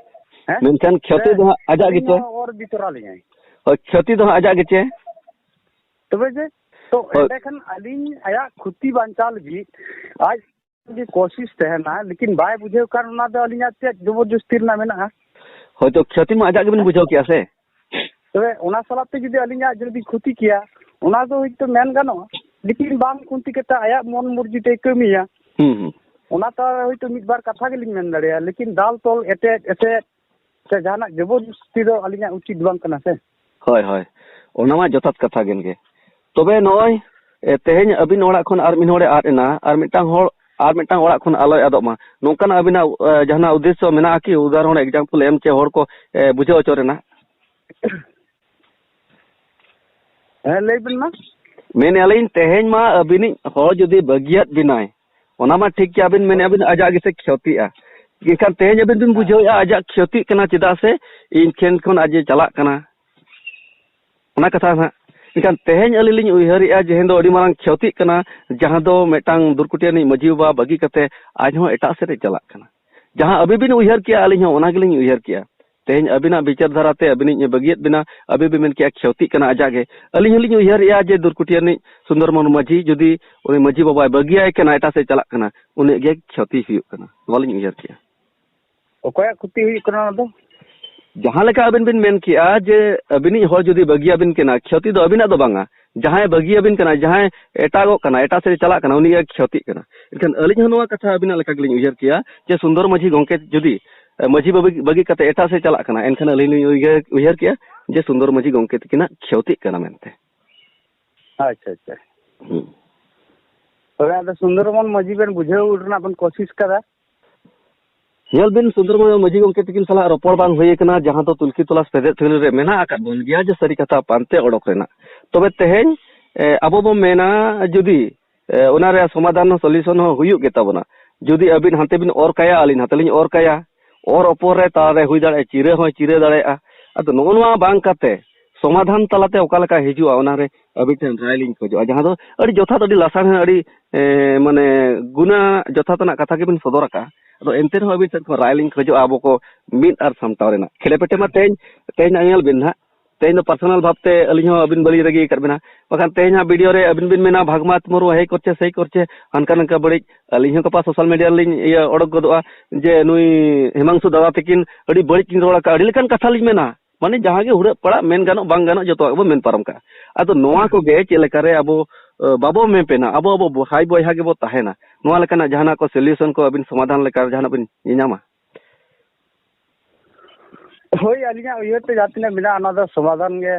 ᱦᱮᱸ? ᱢᱮᱱᱠᱷᱟᱱ ᱠᱷᱚᱛᱤ ᱥᱮ ᱫᱚ ᱦᱟᱸᱜ ᱟᱡᱟᱜ ᱟᱹᱞᱤᱧ ᱜᱮᱪᱮ? ᱦᱚᱸ ᱚᱨ ᱤᱫᱤ ᱛᱚᱨᱟ ᱞᱤᱧᱟᱭ᱾ ᱦᱳᱭ, ᱠᱷᱚᱛᱤ ᱫᱚ ᱦᱟᱸᱜ ᱟᱡᱟᱜ ᱜᱮᱪᱮ? ᱛᱚᱵᱮ ᱡᱮ, ᱛᱚ ᱦᱳᱭ᱾ ᱮᱸᱰᱮᱠᱷᱟᱱ ᱟᱹᱞᱤᱧ ᱟᱭᱟᱜ ᱠᱷᱚᱛᱤ ᱵᱟᱧᱪᱟᱣ ᱞᱟᱹᱜᱤᱫ ᱟᱡ ᱡᱩᱫᱤ ᱠᱳᱥᱤᱥ ᱛᱟᱦᱮᱱᱟ, ᱞᱮᱠᱤᱱ ᱵᱟᱭ ᱵᱩᱡᱷᱟᱹᱣ ᱠᱷᱟᱱ, ᱚᱱᱟ ᱫᱚ ᱟᱹᱞᱤᱧᱟᱜ ᱪᱮᱫ ᱡᱚᱵᱚᱨ ᱡᱚᱥᱛᱤ ᱨᱮᱱᱟᱜ ᱢᱮᱱᱟᱜᱼᱟ? ᱦᱳᱭᱛᱳ ᱠᱷᱚᱛᱤ ᱢᱟ ᱟᱡᱟᱜ ᱜᱮᱵᱤᱱ ᱦᱮᱸ? ᱵᱩᱡᱷᱟᱹᱣ ᱠᱮᱜᱼᱟ ᱥᱮ? ᱛᱚᱵᱮ ᱚᱱᱟ ᱥᱟᱞᱟᱜ ᱛᱮ ᱡᱩᱫᱤ ᱟᱹᱞᱤᱧᱟᱜ ᱡᱩᱫᱤ ᱠᱷᱚᱛᱤ ᱠᱮᱭᱟ, ᱚᱱᱟ ᱫᱚ ᱦᱳᱭᱛᱳ ᱢᱮᱱ ᱜᱟᱱᱚᱜᱼᱟ, ᱞᱮᱠᱤᱱ ᱵᱟᱝ ᱠᱷᱚᱛᱤ ᱠᱟᱛᱮ ᱟᱭᱟᱜ ᱢᱚᱱ ᱢᱚᱨᱡᱤ ᱛᱮᱭ ᱠᱟᱹᱢᱤᱭᱟ᱾ ᱦᱩᱸ, ᱦᱩᱸ᱾ ᱚᱱᱟ ᱛᱚ ᱦᱳᱭᱛᱳ ᱢᱤᱫ ᱵᱟᱨ ᱠᱟᱛᱷᱟ ᱜᱮᱞᱤᱧ ᱢᱮᱱ ᱫᱟᱲᱮᱭᱟᱜᱼᱟ, ᱞᱮᱠᱤᱱ ᱫᱟᱞ ᱛᱚᱞ, ᱮᱴᱮᱫ ᱮᱥᱮᱫ ᱥᱮ ᱡᱟᱦᱟᱱᱟᱜ ᱡᱚᱵᱚᱨ ᱡᱚᱥᱛᱤ ᱫᱚ ᱟᱹᱞᱤᱧᱟᱜ ᱩᱪᱤᱛ ᱵᱟᱝ ᱠᱟᱱᱟ ᱥᱮ᱾ ᱦᱳᱭ, ᱦᱳᱭ, ᱚᱱᱟ ᱢᱟ ᱡᱚᱛᱷᱟᱛ ᱠᱟᱛᱷᱟ ᱜᱮ᱾ ᱛᱚᱵᱮ ᱱᱚᱜᱼᱚᱭ, ᱮ, ᱛᱮᱦᱮᱧ ᱟᱹᱵᱤᱱ ᱚᱲᱟᱜ ᱠᱷᱚᱱ ᱟᱨ ᱢᱤᱫ ᱦᱚᱲᱮ ᱟᱫ ᱮᱱᱟ, ᱟᱨ ᱢᱤᱫᱴᱟᱝ ᱦᱚᱲ, ᱟᱨ ᱢᱤᱫᱴᱟᱝ ᱚᱲᱟᱜ ᱠᱷᱚᱱ ᱟᱞᱚᱭ ᱟᱫᱚᱜ ᱢᱟ, ᱱᱚᱝᱠᱟᱱᱟᱜ ᱟᱹᱵᱤᱱᱟᱜ, ᱮ, ᱡᱟᱦᱟᱱᱟᱜ ᱩᱫᱽᱫᱮᱥᱥᱚ ᱢᱮᱱᱟᱜᱼᱟ ᱠᱤ? ᱩᱫᱟᱦᱚᱨᱚᱱ, example ᱮᱢ ᱪᱮ ᱦᱚᱲ ᱠᱚ, ᱮ, ᱵᱩᱡᱷᱟᱹᱣ ᱦᱚᱪᱚ ᱨᱮᱱᱟᱜ? ᱦᱮᱸ, ᱞᱟᱹᱭ ᱵᱮᱱ ᱢᱟ᱾ ᱢᱮᱱᱮᱜᱼᱟ ᱞᱤᱧ, ᱛᱮᱦᱮᱧ ᱢᱟ ᱟᱹᱵᱤᱱᱤᱡ ᱦᱚᱲ ᱡᱩᱫᱤ ᱵᱟᱹᱜᱤᱭᱟᱫ ᱵᱤᱱᱟᱭ, ᱚᱱᱟ ᱢᱟ ᱴᱷᱤᱠ ᱜᱮ, ᱟᱹᱵᱤᱱ ᱢᱮᱱᱮᱜᱼᱟ ᱵᱤᱱ ᱟᱡᱟᱜ ᱜᱮᱥᱮ ᱠᱷᱚᱛᱤᱜᱼᱟ᱾ ᱮᱱᱠᱷᱟᱱ ᱛᱮᱦᱮᱧ ᱟᱹᱵᱤᱱ ᱵᱤᱱ ᱦᱮᱸ᱾ ᱵᱩᱡᱷᱟᱹᱣᱮᱫᱼᱟ ᱟᱡᱟᱜ ᱠᱷᱚᱛᱤᱜ ᱠᱟᱱᱟ, ᱪᱮᱫᱟᱜ ᱥᱮ ᱤᱧ ᱴᱷᱮᱱ ᱠᱷᱚᱱ ᱟᱡ ᱮ ᱪᱟᱞᱟᱜ ᱠᱟᱱᱟ, ᱚᱱᱟ ᱠᱟᱛᱷᱟ ᱱᱟᱦᱟᱜ᱾ ᱮᱱᱠᱷᱟᱱ ᱛᱮᱦᱮᱧ ᱟᱹᱞᱤᱧ ᱞᱤᱧ ᱩᱭᱦᱟᱹᱨᱮᱜᱼᱟ ᱡᱮ ᱦᱮᱸ ᱫᱚ ᱟᱹᱰᱤ ᱢᱟᱨᱟᱝ ᱠᱷᱚᱛᱤᱜ ᱠᱟᱱᱟ, ᱡᱟᱦᱟᱸ ᱫᱚ ᱢᱤᱫᱴᱟᱝ ᱫᱩᱨᱠᱩᱴᱤᱭᱟᱹ ᱨᱤᱱᱤᱡ ᱢᱟᱹᱡᱷᱤ ᱵᱟᱵᱟ ᱵᱟᱹᱜᱤ ᱠᱟᱛᱮ ᱟᱡ ᱦᱚᱸ ᱮᱴᱟᱜ ᱥᱮᱫ ᱮ ᱪᱟᱞᱟᱜ ᱠᱟᱱᱟ᱾ ᱡᱟᱦᱟᱸ ᱟᱹᱵᱤᱱ ᱵᱤᱱ ᱩᱭᱦᱟᱹᱨ ᱠᱮᱜᱼᱟ, ᱟᱹᱞᱤᱧ ᱦᱚᱸ ᱚᱱᱟ ᱜᱮᱞᱤᱧ ᱩᱭᱦᱟᱹᱨ ᱠᱮᱜᱼᱟ᱾ ᱛᱮᱦᱮᱧ ᱟᱹᱵᱤᱱᱟᱜ ᱵᱤᱪᱟᱹᱨ ᱫᱷᱟᱨᱟ ᱛᱮ ᱟᱹᱵᱤᱱᱤᱡ ᱮ ᱵᱟᱹᱜᱤᱭᱟᱫ ᱵᱤᱱᱟ, ᱟᱹᱵᱤᱱ ᱵᱤᱱ ᱢᱮᱱ ᱠᱮᱜᱼᱟ ᱠᱷᱚᱛᱤᱜ ᱠᱟᱱᱟ ᱟᱡᱟᱜ ᱜᱮ᱾ ᱟᱹᱞᱤᱧ ᱦᱚᱸᱞᱤᱧ ᱩᱭᱦᱟᱹᱨᱮᱜᱼᱟ ᱡᱮ ᱫᱩᱨᱠᱩᱴᱤᱭᱟᱹ ᱨᱤᱱᱤᱡ ᱥᱩᱱᱫᱚᱨ ᱢᱳᱦᱚᱱ ᱢᱟᱹᱡᱷᱤ ᱡᱩᱫᱤ ᱩᱱᱤ ᱢᱟᱹᱡᱷᱤ ᱵᱟᱵᱟᱭ ᱵᱟᱹᱜᱤᱭᱟᱭ ᱠᱟᱱᱟ, ᱮᱴᱟᱜ ᱥᱮᱫ ᱪᱟᱞᱟᱜ ᱠᱟᱱᱟ, ᱩᱱᱤᱭᱟᱜ ᱜᱮ ᱠᱷᱚᱛᱤ ᱦᱩᱭᱩᱜ ᱠᱟᱱᱟ, ᱱᱚᱣᱟ ᱞᱤᱧ ᱩᱭᱦᱟᱹᱨ ᱠᱮᱜᱼᱟ᱾ ᱚᱠᱚᱭᱟᱜ ᱠᱷᱚᱛᱤ ᱦᱩᱭᱩᱜ ᱠᱟᱱᱟ ᱚᱱᱟ ᱫᱚ? ᱡᱟᱦᱟᱸ ᱞᱮᱠᱟ ᱟᱹᱵᱤᱱ ᱵᱤᱱ ᱢᱮᱱ ᱠᱮᱜᱼᱟ ᱡᱮ ᱟᱹᱵᱤᱱᱤᱡ ᱦᱚᱲ ᱡᱩᱫᱤ ᱵᱟᱹᱜᱤᱭᱟᱵᱤᱱ ᱠᱟᱱᱟ, ᱠᱷᱚᱛᱤ ᱫᱚ ᱟᱹᱵᱤᱱᱟᱜ ᱫᱚ ᱵᱟᱝᱟ᱾ ᱡᱟᱦᱟᱸᱭ ᱵᱟᱹᱜᱤᱭᱟᱵᱤᱱ ᱠᱟᱱᱟ, ᱡᱟᱦᱟᱸᱭ ᱮᱴᱟᱜᱚᱜ ᱠᱟᱱᱟ, ᱮᱴᱟᱜ ᱥᱮᱫ ᱮ ᱪᱟᱞᱟᱜ ᱠᱟᱱᱟ, ᱩᱱᱤ ᱜᱮ ᱠᱷᱚᱛᱤᱜ ᱠᱟᱱᱟ᱾ ᱮᱱᱠᱷᱟᱱ ᱟᱹᱞᱤᱧ ᱦᱚᱸ ᱱᱚᱣᱟ ᱠᱟᱛᱷᱟ ᱟᱹᱵᱤᱱᱟᱜ ᱞᱮᱠᱟ ᱜᱮᱞᱤᱧ ᱩᱭᱦᱟᱹᱨ ᱠᱮᱜᱼᱟ ᱡᱮ ᱥᱩᱱᱫᱚᱨ ᱢᱟᱹᱡᱷᱤ ᱜᱚᱢᱠᱮ ᱡᱩᱫᱤ, ᱮ, ᱢᱟᱹᱡᱷᱤ ᱵᱟᱹᱜᱤ, ᱵᱟᱹᱜᱤ ᱠᱟᱛᱮ ᱮᱴᱟᱜ ᱥᱮᱫ ᱪᱟᱞᱟᱜ ᱠᱟᱱᱟ, ᱮᱱᱠᱷᱟᱱ ᱟᱹᱞᱤᱧ ᱞᱤᱧ ᱩᱭᱦᱟᱹᱨ, ᱩᱭᱦᱟᱹᱨ ᱠᱮᱜᱼᱟ ᱡᱮ ᱥᱩᱱᱫᱚᱨ ᱢᱟᱹᱡᱷᱤ ᱜᱚᱢᱠᱮ ᱛᱤᱠᱤᱱᱟᱜ ᱠᱷᱚᱛᱤᱜ ᱠᱟᱱᱟ ᱢᱮᱱᱛᱮ᱾ ᱟᱪᱪᱷᱟ, ᱟᱪᱪᱷᱟ᱾ ᱦᱩᱸ᱾ ᱛᱚᱵᱮ ᱟᱫᱚ ᱥᱩᱱᱫᱚᱨᱢᱳᱦᱚᱱ ᱢᱟᱹᱡᱷᱤ ᱵᱮᱱ ᱵᱩᱡᱷᱟᱹᱣ ᱨᱮᱱᱟᱜ ᱵᱮᱱ ᱠᱳᱥᱤᱥ ᱠᱟᱫᱟ? ᱧᱮᱞ ᱵᱤᱱ, ᱥᱩᱱᱫᱚᱨᱢᱳᱦᱚᱱ ᱢᱟᱹᱡᱷᱤ ᱜᱚᱢᱠᱮ ᱛᱟᱹᱠᱤᱱ ᱥᱟᱞᱟᱜ ᱨᱚᱯᱚᱲ ᱵᱟᱝ ᱦᱩᱭ ᱟᱠᱟᱱᱟ, ᱡᱟᱦᱟᱸ ᱫᱚ ᱛᱩᱞᱠᱷᱤ ᱛᱚᱞᱟᱥ ᱛᱮᱛᱮᱫ ᱛᱷᱟᱹᱨᱤ ᱨᱮ ᱢᱮᱱᱟᱜ ᱟᱠᱟᱫ ᱵᱚᱱ ᱜᱮᱭᱟ ᱡᱮ ᱥᱟᱹᱨᱤ ᱠᱟᱛᱷᱟ ᱯᱟᱱᱛᱮ ᱚᱰᱚᱠ ᱨᱮᱱᱟᱜ᱾ ᱛᱚᱵᱮ ᱛᱮᱦᱮᱧ, ᱮ, ᱟᱵᱚ ᱵᱚᱱ ᱢᱮᱱᱟ, ᱡᱩᱫᱤ, ᱮ, ᱚᱱᱟ ᱨᱮᱭᱟᱜ ᱥᱚᱢᱟᱫᱷᱟᱱ ᱦᱚᱸ, solution ᱦᱚᱸ ᱦᱩᱭᱩᱜ ᱜᱮ ᱛᱟᱵᱚᱱᱟ, ᱡᱩᱫᱤ ᱟᱹᱵᱤᱱ ᱦᱟᱱᱛᱮ ᱵᱤᱱ ᱚᱨ ᱠᱟᱭᱟ, ᱟᱹᱞᱤᱧ ᱱᱟᱛᱮ ᱞᱤᱧ ᱚᱨ ᱠᱟᱭᱟ, ᱚᱨ ᱚᱯᱚᱨ ᱨᱮ ᱛᱟᱞᱟᱨᱮ ᱦᱩᱭ ᱫᱟᱲᱮᱭᱟᱜᱼᱟ, ᱪᱤᱨᱟᱹ ᱦᱚᱸᱭ ᱪᱤᱨᱟᱹ ᱫᱟᱲᱮᱭᱟᱜᱼᱟ᱾ ᱟᱫᱚ ᱱᱚᱜᱼᱚ ᱱᱚᱣᱟ ᱵᱟᱝ ᱠᱟᱛᱮ ᱥᱚᱢᱟᱫᱷᱟᱱ ᱛᱟᱞᱟᱛᱮ ᱚᱠᱟ ᱞᱮᱠᱟ ᱦᱤᱡᱩᱜᱼᱟ, ᱚᱱᱟᱨᱮ ᱟᱹᱵᱤᱱ ᱴᱷᱮᱱ ᱨᱟᱭ ᱞᱤᱧ ᱠᱷᱚᱡᱚᱜᱼᱟ, ᱡᱟᱦᱟᱸ ᱫᱚ ᱟᱹᱰᱤ ᱡᱚᱛᱷᱟᱛ, ᱟᱹᱰᱤ ᱞᱟᱥᱟᱲᱦᱮᱸ, ᱟᱹᱰᱤ, ᱮ, ᱢᱟᱱᱮ, ᱜᱩᱱᱟ ᱡᱚᱛᱷᱟᱛ ᱨᱮᱱᱟᱜ ᱠᱟᱛᱷᱟ ᱜᱮᱵᱤᱱ ᱥᱚᱫᱚᱨ ᱟᱠᱟᱫᱼᱟ᱾ ᱟᱫᱚ ᱮᱱᱛᱮ ᱨᱮᱦᱚᱸ ᱟᱹᱵᱤᱱ ᱴᱷᱮᱱ ᱠᱷᱚᱱ ᱨᱟᱭ ᱞᱤᱧ ᱠᱷᱚᱡᱚᱜᱼᱟ, ᱟᱵᱚ ᱠᱚ ᱢᱤᱫ ᱟᱨ ᱥᱟᱢᱴᱟᱣ ᱨᱮᱱᱟᱜ᱾ ᱠᱷᱮᱲᱮ ᱯᱮᱴᱮ ᱢᱟ ᱛᱮᱦᱮᱧ, ᱛᱮᱦᱮᱧ ᱦᱟᱸᱜ ᱧᱮᱞ ᱵᱤᱱ ᱱᱟᱦᱟᱜ, ᱛᱮᱦᱮᱧ ᱫᱚ personal ᱵᱷᱟᱵᱽ ᱛᱮ ᱟᱹᱞᱤᱧ ᱦᱚᱸ ᱟᱹᱵᱤᱱ ᱵᱟᱹᱞᱤᱧ ᱨᱟᱹᱜᱤ ᱟᱠᱟᱫ ᱵᱤᱱᱟ, ᱵᱟᱠᱷᱟᱱ ᱛᱮᱦᱮᱧ ᱦᱟᱸᱜ video ᱨᱮ ᱟᱹᱵᱤᱱ ᱵᱤᱱ ᱢᱮᱱᱟ, "ᱵᱷᱟᱜᱽᱢᱟ ᱛᱢᱳᱨ ᱦᱮᱭ ᱠᱚᱨᱪᱮ, ᱥᱮᱭ ᱠᱚᱨᱪᱮ, ᱦᱟᱱᱠᱟ ᱱᱟᱝᱠᱟ ᱵᱟᱹᱲᱤᱡ", ᱟᱹᱞᱤᱧ ᱦᱚᱸ ᱜᱟᱯᱟ social media ᱨᱮᱞᱤᱧ ᱤᱭᱟᱹ ᱚᱰᱚᱠ ᱜᱚᱫᱚᱜᱼᱟ ᱡᱮ, "ᱱᱩᱭ ᱦᱤᱢᱟᱝᱥᱩ ᱫᱟᱫᱟ ᱛᱟᱹᱠᱤᱱ ᱟᱹᱰᱤ ᱵᱟᱹᱲᱤᱡ ᱠᱤᱱ ᱨᱚᱲ ᱟᱠᱟᱫᱼᱟ", ᱟᱹᱰᱤ ᱞᱮᱠᱟᱱ ᱠᱟᱛᱷᱟ ᱞᱤᱧ ᱢᱮᱱᱟ᱾ ᱢᱟᱱᱮ ᱡᱟᱦᱟᱸ ᱜᱮ ᱦᱩᱲᱟᱹᱜ ᱯᱟᱲᱟᱜ ᱢᱮᱱ ᱜᱟᱱᱚᱜ ᱵᱟᱝ ᱜᱟᱱᱚᱜ ᱡᱚᱛᱚᱣᱟᱜ ᱜᱮᱵᱚᱱ ᱢᱮᱱ ᱯᱟᱨᱚᱢ ᱠᱟᱜᱼᱟ᱾ ᱟᱫᱚ ᱱᱚᱣᱟ ᱠᱚᱜᱮ ᱪᱮᱫ ᱞᱮᱠᱟᱨᱮ ᱟᱵᱚ, ᱮ, ᱵᱟᱵᱚ ᱢᱮᱯᱮᱱᱟ, ᱟᱵᱚ ᱟᱵᱚ ᱵᱚ-, ᱦᱟᱭ ᱵᱚᱭᱦᱟ ᱜᱮᱵᱚ ᱛᱟᱦᱮᱱᱟ, ᱱᱚᱣᱟ ᱞᱮᱠᱟᱱᱟᱜ ᱡᱟᱦᱟᱱᱟᱜ ᱠᱚ solution ᱠᱚ ᱟᱹᱵᱤᱱ ᱥᱚᱢᱟᱫᱷᱟᱱ ᱞᱮᱠᱟ ᱡᱟᱦᱟᱱᱟᱜ ᱵᱤᱱ ᱧᱮᱧᱟᱢᱟ? ᱦᱳᱭ, ᱟᱹᱞᱤᱧᱟᱜ ᱩᱭᱦᱟᱹᱨ ᱛᱮ ᱡᱟᱦᱟᱸ ᱛᱤᱱᱟᱹᱜ ᱢᱮᱱᱟᱜᱼᱟ, ᱚᱱᱟ ᱫᱚ ᱥᱚᱢᱟᱫᱷᱟᱱ ᱜᱮ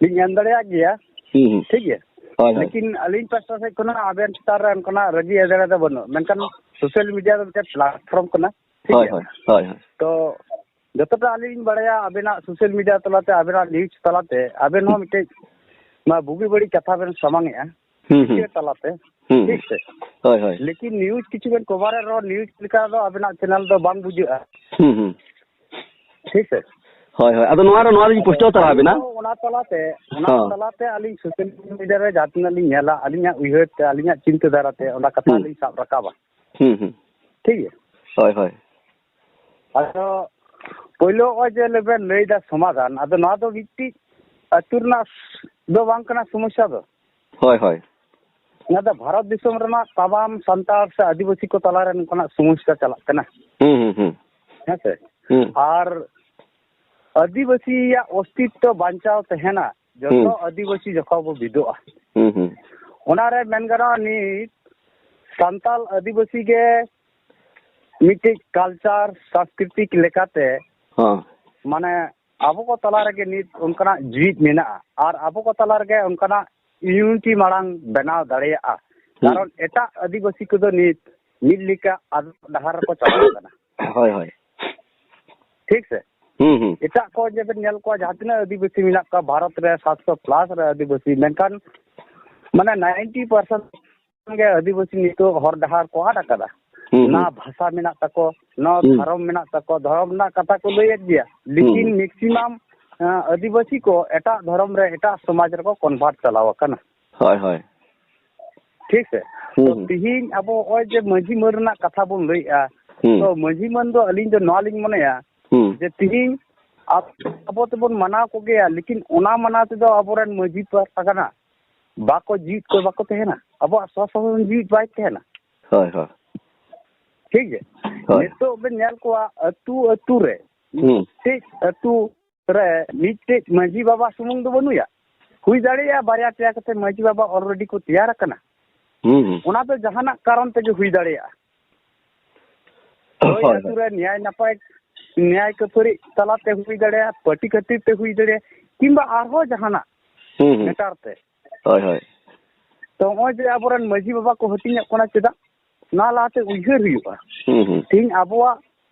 ᱞᱤᱧ ᱮᱢ ᱫᱟᱲᱮᱭᱟᱜ ᱜᱮᱭᱟ᱾ ᱦᱩᱸ, ᱦᱩᱸ᱾ ᱴᱷᱤᱠ ᱜᱮᱭᱟ? ᱦᱳᱭ, ᱦᱳᱭ᱾ ᱞᱮᱠᱤᱱ ᱟᱹᱞᱤᱧ ᱯᱟᱥᱴᱟ ᱥᱮᱫ ᱠᱷᱚᱱᱟᱜ ᱟᱵᱮᱱ ᱪᱮᱛᱟᱱ ᱨᱮ ᱚᱱᱠᱟᱱᱟᱜ ᱨᱟᱹᱜᱤ ᱮᱲᱮ ᱫᱚ ᱵᱟᱹᱱᱩᱜ, ᱢᱮᱱᱠᱷᱟᱱ social media ᱫᱚ ᱢᱤᱫᱴᱮᱱ platform ᱠᱟᱱᱟ᱾ ᱴᱷᱤᱠ ᱦᱳᱭ, ᱜᱮᱭᱟ? ᱦᱳᱭ, ᱦᱳᱭ, ᱦᱳᱭ᱾ ᱛᱚ ᱡᱚᱛᱚᱴᱟ ᱟᱹᱞᱤᱧ ᱞᱤᱧ ᱵᱟᱲᱟᱭᱟ, ᱟᱵᱮᱱᱟᱜ social media ᱛᱟᱞᱟᱛᱮ, ᱟᱵᱮᱱᱟᱜ news ᱛᱟᱞᱟᱛᱮ ᱟᱵᱮᱱ ᱦᱚᱸ ᱢᱤᱫᱴᱮᱡ ᱱᱚᱣᱟ ᱵᱩᱜᱤ ᱵᱟᱹᱲᱤᱡ ᱠᱟᱛᱷᱟ ᱵᱮᱱ ᱥᱟᱢᱟᱝ ᱮᱜᱼᱟ᱾ ᱦᱩᱸ, ᱦᱩᱸ᱾ ᱢᱤᱰᱤᱭᱟ ᱛᱟᱞᱟᱛᱮ᱾ ᱦᱩᱸ, ᱦᱩᱸ᱾ ᱴᱷᱤᱠ ᱥᱮ? ᱦᱳᱭ, ᱦᱳᱭ᱾ ᱞᱮᱠᱤᱱ news ᱠᱤᱪᱷᱩ ᱵᱮᱱ cover ᱮᱫ ᱨᱮᱦᱚᱸ, news ᱞᱮᱠᱟ ᱫᱚ ᱟᱵᱮᱱᱟᱜ channel ᱫᱚ ᱵᱟᱝ ᱵᱩᱡᱷᱟᱹᱜᱼᱟ᱾ ᱦᱩᱸ, ᱦᱩᱸ᱾ ᱴᱷᱤᱠ ᱥᱮ? ᱦᱳᱭ, ᱦᱳᱭ᱾ ᱟᱫᱚ ᱱᱚᱣᱟ ᱨᱮ, ᱱᱚᱣᱟ ᱞᱤᱧ ᱟᱫᱚ ᱯᱩᱥᱴᱟᱹᱣ ᱛᱟᱨᱟ ᱟᱹᱞᱤᱧ ᱟᱵᱮᱱᱟ᱾ ᱫᱚ ᱚᱱᱟ ᱛᱟᱞᱟᱛᱮ, ᱚᱱᱟ ᱦᱚᱸ᱾ ᱛᱟᱞᱟᱛᱮ ᱟᱹᱞᱤᱧ social media ᱨᱮ ᱡᱟᱦᱟᱸ ᱛᱤᱱᱟᱹᱜ ᱞᱤᱧ ᱧᱮᱞᱟ, ᱟᱹᱞᱤᱧᱟᱜ ᱩᱭᱦᱟᱹᱨ ᱛᱮ, ᱟᱹᱞᱤᱧᱟᱜ ᱪᱤᱱᱛᱟᱹ ᱫᱷᱟᱨᱟ ᱛᱮ, ᱚᱱᱟ ᱠᱟᱛᱷᱟ ᱦᱩᱸ᱾ ᱞᱤᱧ ᱥᱟᱵ ᱨᱟᱠᱟᱵᱟ᱾ ᱦᱩᱸ, ᱦᱩᱸ᱾ ᱴᱷᱤᱠ ᱜᱮᱭᱟ? ᱦᱳᱭ, ᱦᱳᱭ᱾ ᱟᱫᱚ ᱯᱳᱭᱞᱳ ᱱᱚᱜᱼᱚᱭ ᱡᱮ ᱵᱮᱱ ᱞᱟᱹᱭᱫᱟ ᱥᱚᱢᱟᱫᱷᱟᱱ, ᱟᱫᱚ ᱱᱚᱣᱟ ᱫᱚ ᱢᱤᱫᱴᱤᱡ ᱟᱹᱛᱩ ᱨᱮᱱᱟᱜ ᱫᱚ ᱵᱟᱝ ᱠᱟᱱᱟ ᱥᱚᱢᱚᱥᱥᱟ ᱫᱚ᱾ ᱦᱳᱭ, ᱦᱳᱭ᱾ ᱱᱚᱣᱟ ᱫᱚ ᱵᱷᱟᱨᱚᱛ ᱫᱤᱥᱚᱢ ᱨᱮᱱᱟᱜ ᱛᱟᱢᱟᱢ ᱥᱟᱱᱛᱟᱲ ᱥᱮ ᱟᱹᱫᱤᱵᱟᱹᱥᱤ ᱠᱚ ᱛᱟᱞᱟᱨᱮ ᱱᱚᱝᱠᱟᱱᱟᱜ ᱥᱚᱢᱚᱥᱥᱟ ᱪᱟᱞᱟᱜ ᱠᱟᱱᱟ᱾ ᱦᱩᱸ, ᱦᱩᱸ, ᱦᱩᱸ᱾ ᱦᱮᱸ ᱥᱮ? ᱦᱩᱸ᱾ ᱟᱨ ᱟᱹᱫᱤᱵᱟᱹᱥᱤᱭᱟᱜ ᱚᱥᱛᱤᱛᱛᱚ ᱵᱟᱧᱪᱟᱣ ᱛᱟᱦᱮᱱᱟ, ᱡᱚᱛᱚ ᱦᱩᱸ᱾ ᱟᱹᱫᱤᱵᱟᱹᱥᱤ ᱡᱚᱠᱷᱚᱱ ᱵᱚ ᱵᱤᱫᱚᱜᱼᱟ᱾ ᱦᱩᱸ, ᱦᱩᱸ᱾ ᱚᱱᱟᱨᱮ ᱢᱮᱱ ᱜᱟᱱᱚᱜᱼᱟ, ᱱᱤᱛ ᱥᱟᱱᱛᱟᱞ ᱟᱹᱫᱤᱵᱟᱹᱥᱤ ᱜᱮ ᱢᱤᱫᱴᱤᱡ culture, ᱥᱟᱝᱥᱠᱨᱤᱛᱤᱠ ᱞᱮᱠᱟᱛᱮ ᱦᱚᱸ᱾ ᱢᱟᱱᱮ ᱟᱵᱚ ᱠᱚ ᱛᱟᱞᱟ ᱨᱮᱜᱮ ᱱᱤᱛ ᱚᱱᱠᱟᱱᱟᱜ ᱡᱤᱣᱤᱫ ᱢᱮᱱᱟᱜᱼᱟ ᱟᱨ ᱟᱵᱚ ᱠᱚ ᱛᱟᱞᱟ ᱨᱮᱜᱮ ᱚᱱᱠᱟᱱᱟᱜ ᱤᱭᱩᱱᱤᱴᱤ ᱢᱟᱲᱟᱝ ᱵᱮᱱᱟᱣ ᱫᱟᱲᱮᱭᱟᱜᱼᱟ᱾ ᱦᱩᱸ᱾ ᱠᱟᱨᱚᱱ ᱮᱴᱟᱜ ᱟᱹᱫᱤᱵᱟᱹᱥᱤ ᱠᱚᱫᱚ ᱱᱤᱛ ᱢᱤᱫ ᱞᱮᱠᱟ ᱟᱫᱚᱜ ᱰᱟᱦᱟᱨ ᱨᱮᱠᱚ ᱪᱟᱞᱟᱣ ᱠᱟᱱᱟ᱾ ᱦᱳᱭ, ᱦᱳᱭ᱾ ᱴᱷᱤᱠ ᱥᱮ? ᱦᱩᱸ, ᱦᱩᱸ᱾ ᱮᱴᱟᱜ ᱠᱚ ᱡᱮ ᱵᱮᱱ ᱧᱮᱞ ᱠᱚᱣᱟ, ᱡᱟᱦᱟᱸ ᱛᱤᱱᱟᱹᱜ ᱟᱹᱫᱤᱵᱟᱹᱥᱤ ᱢᱮᱱᱟᱜ ᱠᱚᱣᱟ ᱵᱷᱟᱨᱚᱛ ᱨᱮ, ᱥᱟᱛᱥᱚ ᱯᱞᱟᱥ ᱨᱮ ᱟᱹᱫᱤᱵᱟᱹᱥᱤ, ᱢᱮᱱᱠᱷᱟᱱ ᱢᱟᱱᱮ ᱱᱟᱭᱤᱱᱴᱤ ᱯᱟᱨᱥᱮᱱᱴ ᱜᱮ ᱟᱹᱫᱤᱵᱟᱹᱥᱤ ᱱᱤᱛᱚᱜ ᱦᱚᱨ ᱰᱟᱦᱟᱨ ᱠᱚ ᱟᱫ ᱟᱠᱟᱫᱟ᱾ ᱦᱩᱸ, ᱦᱩᱸ᱾ ᱱᱟ ᱵᱷᱟᱥᱟ ᱢᱮᱱᱟᱜ ᱛᱟᱠᱚ, ᱱᱟ ᱦᱩᱸ᱾ ᱫᱷᱚᱨᱚᱢ ᱢᱮᱱᱟᱜ ᱛᱟᱠᱚ, ᱫᱷᱚᱨᱚᱢ ᱨᱮᱱᱟᱜ ᱠᱟᱛᱷᱟ ᱠᱚ ᱞᱟᱹᱭᱮᱫ ᱜᱮᱭᱟ, ᱞᱮᱠᱤᱱ ᱦᱩᱸ᱾ ᱢᱮᱠᱥᱤᱢᱟᱢ, ᱟᱸ, ᱟᱹᱫᱤᱵᱟᱹᱥᱤ ᱠᱚ ᱮᱴᱟᱜ ᱫᱷᱚᱨᱚᱢ ᱨᱮ, ᱮᱴᱟᱜ ᱥᱚᱢᱟᱡᱽ ᱨᱮᱠᱚ ᱠᱚᱱᱵᱷᱟᱨᱴ ᱪᱟᱞᱟᱣ ᱟᱠᱟᱱᱟ᱾ ᱦᱳᱭ, ᱦᱳᱭ᱾ ᱴᱷᱤᱠ ᱥᱮ? ᱦᱩᱸ, ᱛᱚ ᱦᱩᱸ᱾ ᱛᱤᱦᱤᱧ ᱟᱵᱚ ᱱᱚᱜᱼᱚᱭ ᱡᱮ ᱢᱟᱹᱡᱷᱤ ᱢᱟᱹᱱ ᱨᱮᱱᱟᱜ ᱠᱟᱛᱷᱟ ᱵᱚᱱ ᱞᱟᱹᱭᱮᱜᱼᱟ, ᱦᱩᱸ᱾ ᱛᱚ ᱢᱟᱹᱡᱷᱤ ᱢᱟᱹᱱ ᱫᱚ ᱟᱹᱞᱤᱧ ᱫᱚ ᱱᱚᱣᱟ ᱞᱤᱧ ᱢᱚᱱᱮᱭᱟ ᱦᱩᱸ᱾ ᱡᱮ ᱛᱤᱦᱤᱧ ᱟᱵ-, ᱟᱵᱚ ᱛᱮᱵᱚᱱ ᱢᱟᱱᱟᱣ ᱠᱚᱜᱮᱭᱟ, ᱞᱮᱠᱤᱱ ᱚᱱᱟ ᱢᱟᱱᱟᱣ ᱛᱮᱫᱚ ᱟᱵᱚᱨᱮᱱ ᱢᱟᱹᱡᱷᱤ ᱯᱟᱨᱜᱟᱱᱟ ᱵᱟᱠᱚ ᱡᱤᱣᱤᱫ ᱠᱚ ᱵᱟᱠᱚ ᱛᱟᱦᱮᱱᱟ, ᱟᱵᱚᱣᱟᱜ ᱥᱚᱥᱟᱥᱚᱱ ᱡᱤᱣᱤᱫ ᱵᱟᱭ ᱛᱟᱦᱮᱱᱟ᱾ ᱦᱳᱭ, ᱦᱳᱭ᱾ ᱴᱷᱤᱠ ᱜᱮ? ᱦᱳᱭ᱾ ᱱᱤᱛᱚᱜ ᱵᱮᱱ ᱧᱮᱞ ᱠᱚᱣᱟ ᱟᱹᱛᱩ ᱟᱹᱛᱩ ᱨᱮ ᱦᱩᱸ᱾ ᱢᱤᱫᱴᱮᱡ ᱟᱹᱛᱩ ᱨᱮ ᱢᱤᱫᱴᱮᱡ ᱢᱟᱹᱡᱷᱤ ᱵᱟᱵᱟ ᱥᱩᱢᱩᱝ ᱫᱚ ᱵᱟᱹᱱᱩᱭᱟ, ᱦᱩᱭ ᱫᱟᱲᱮᱭᱟᱜᱼᱟ ᱵᱟᱨᱭᱟ ᱯᱮᱭᱟ ᱠᱟᱛᱮ ᱢᱟᱹᱡᱷᱤ ᱵᱟᱵᱟ already ᱠᱚ ᱛᱮᱭᱟᱨ ᱟᱠᱟᱱᱟ᱾ ᱦᱩᱸ, ᱦᱩᱸ᱾ ᱚᱱᱟ ᱫᱚ ᱡᱟᱦᱟᱱᱟᱜ ᱠᱟᱨᱚᱱ ᱛᱮᱜᱮ ᱦᱩᱭ ᱫᱟᱲᱮᱭᱟᱜᱼᱟ᱾ ᱦᱳᱭ, ᱦᱳᱭ, ᱟᱹᱛᱩ ᱦᱳᱭ᱾ ᱨᱮ ᱱᱮᱭᱟᱭ ᱱᱟᱯᱟᱭ, ᱱᱮᱭᱟᱭ ᱠᱟᱹᱯᱷᱟᱹᱨᱤ ᱛᱟᱞᱟᱛᱮ ᱦᱩᱭ ᱫᱟᱲᱮᱭᱟᱜᱼᱟ, ᱯᱟᱹᱴᱤ ᱠᱷᱟᱹᱛᱤᱨ ᱛᱮ ᱦᱩᱭ ᱫᱟᱲᱮᱭᱟᱜᱼᱟ, ᱠᱤᱝᱵᱟ ᱟᱨᱦᱚᱸ ᱡᱟᱦᱟᱱᱟᱜ ᱦᱩᱸ, ᱦᱩᱸ᱾ ᱢᱮᱴᱟᱨ ᱛᱮ᱾ ᱦᱳᱭ, ᱦᱳᱭ᱾ ᱛᱚ ᱱᱚᱜᱼᱚᱭ ᱡᱮ ᱟᱵᱚᱨᱮᱱ ᱢᱟᱹᱡᱷᱤ ᱵᱟᱵᱟ ᱠᱚ ᱦᱟᱹᱴᱤᱧᱚᱜ ᱠᱟᱱᱟ ᱪᱮᱫᱟᱜ? ᱚᱱᱟ ᱞᱟᱦᱟᱛᱮ ᱩᱭᱦᱟᱹᱨ ᱦᱩᱭᱩᱜᱼᱟ᱾ ᱦᱩᱸ, ᱦᱩᱸ᱾ ᱛᱮᱦᱤᱧ ᱟᱵᱚᱣᱟᱜ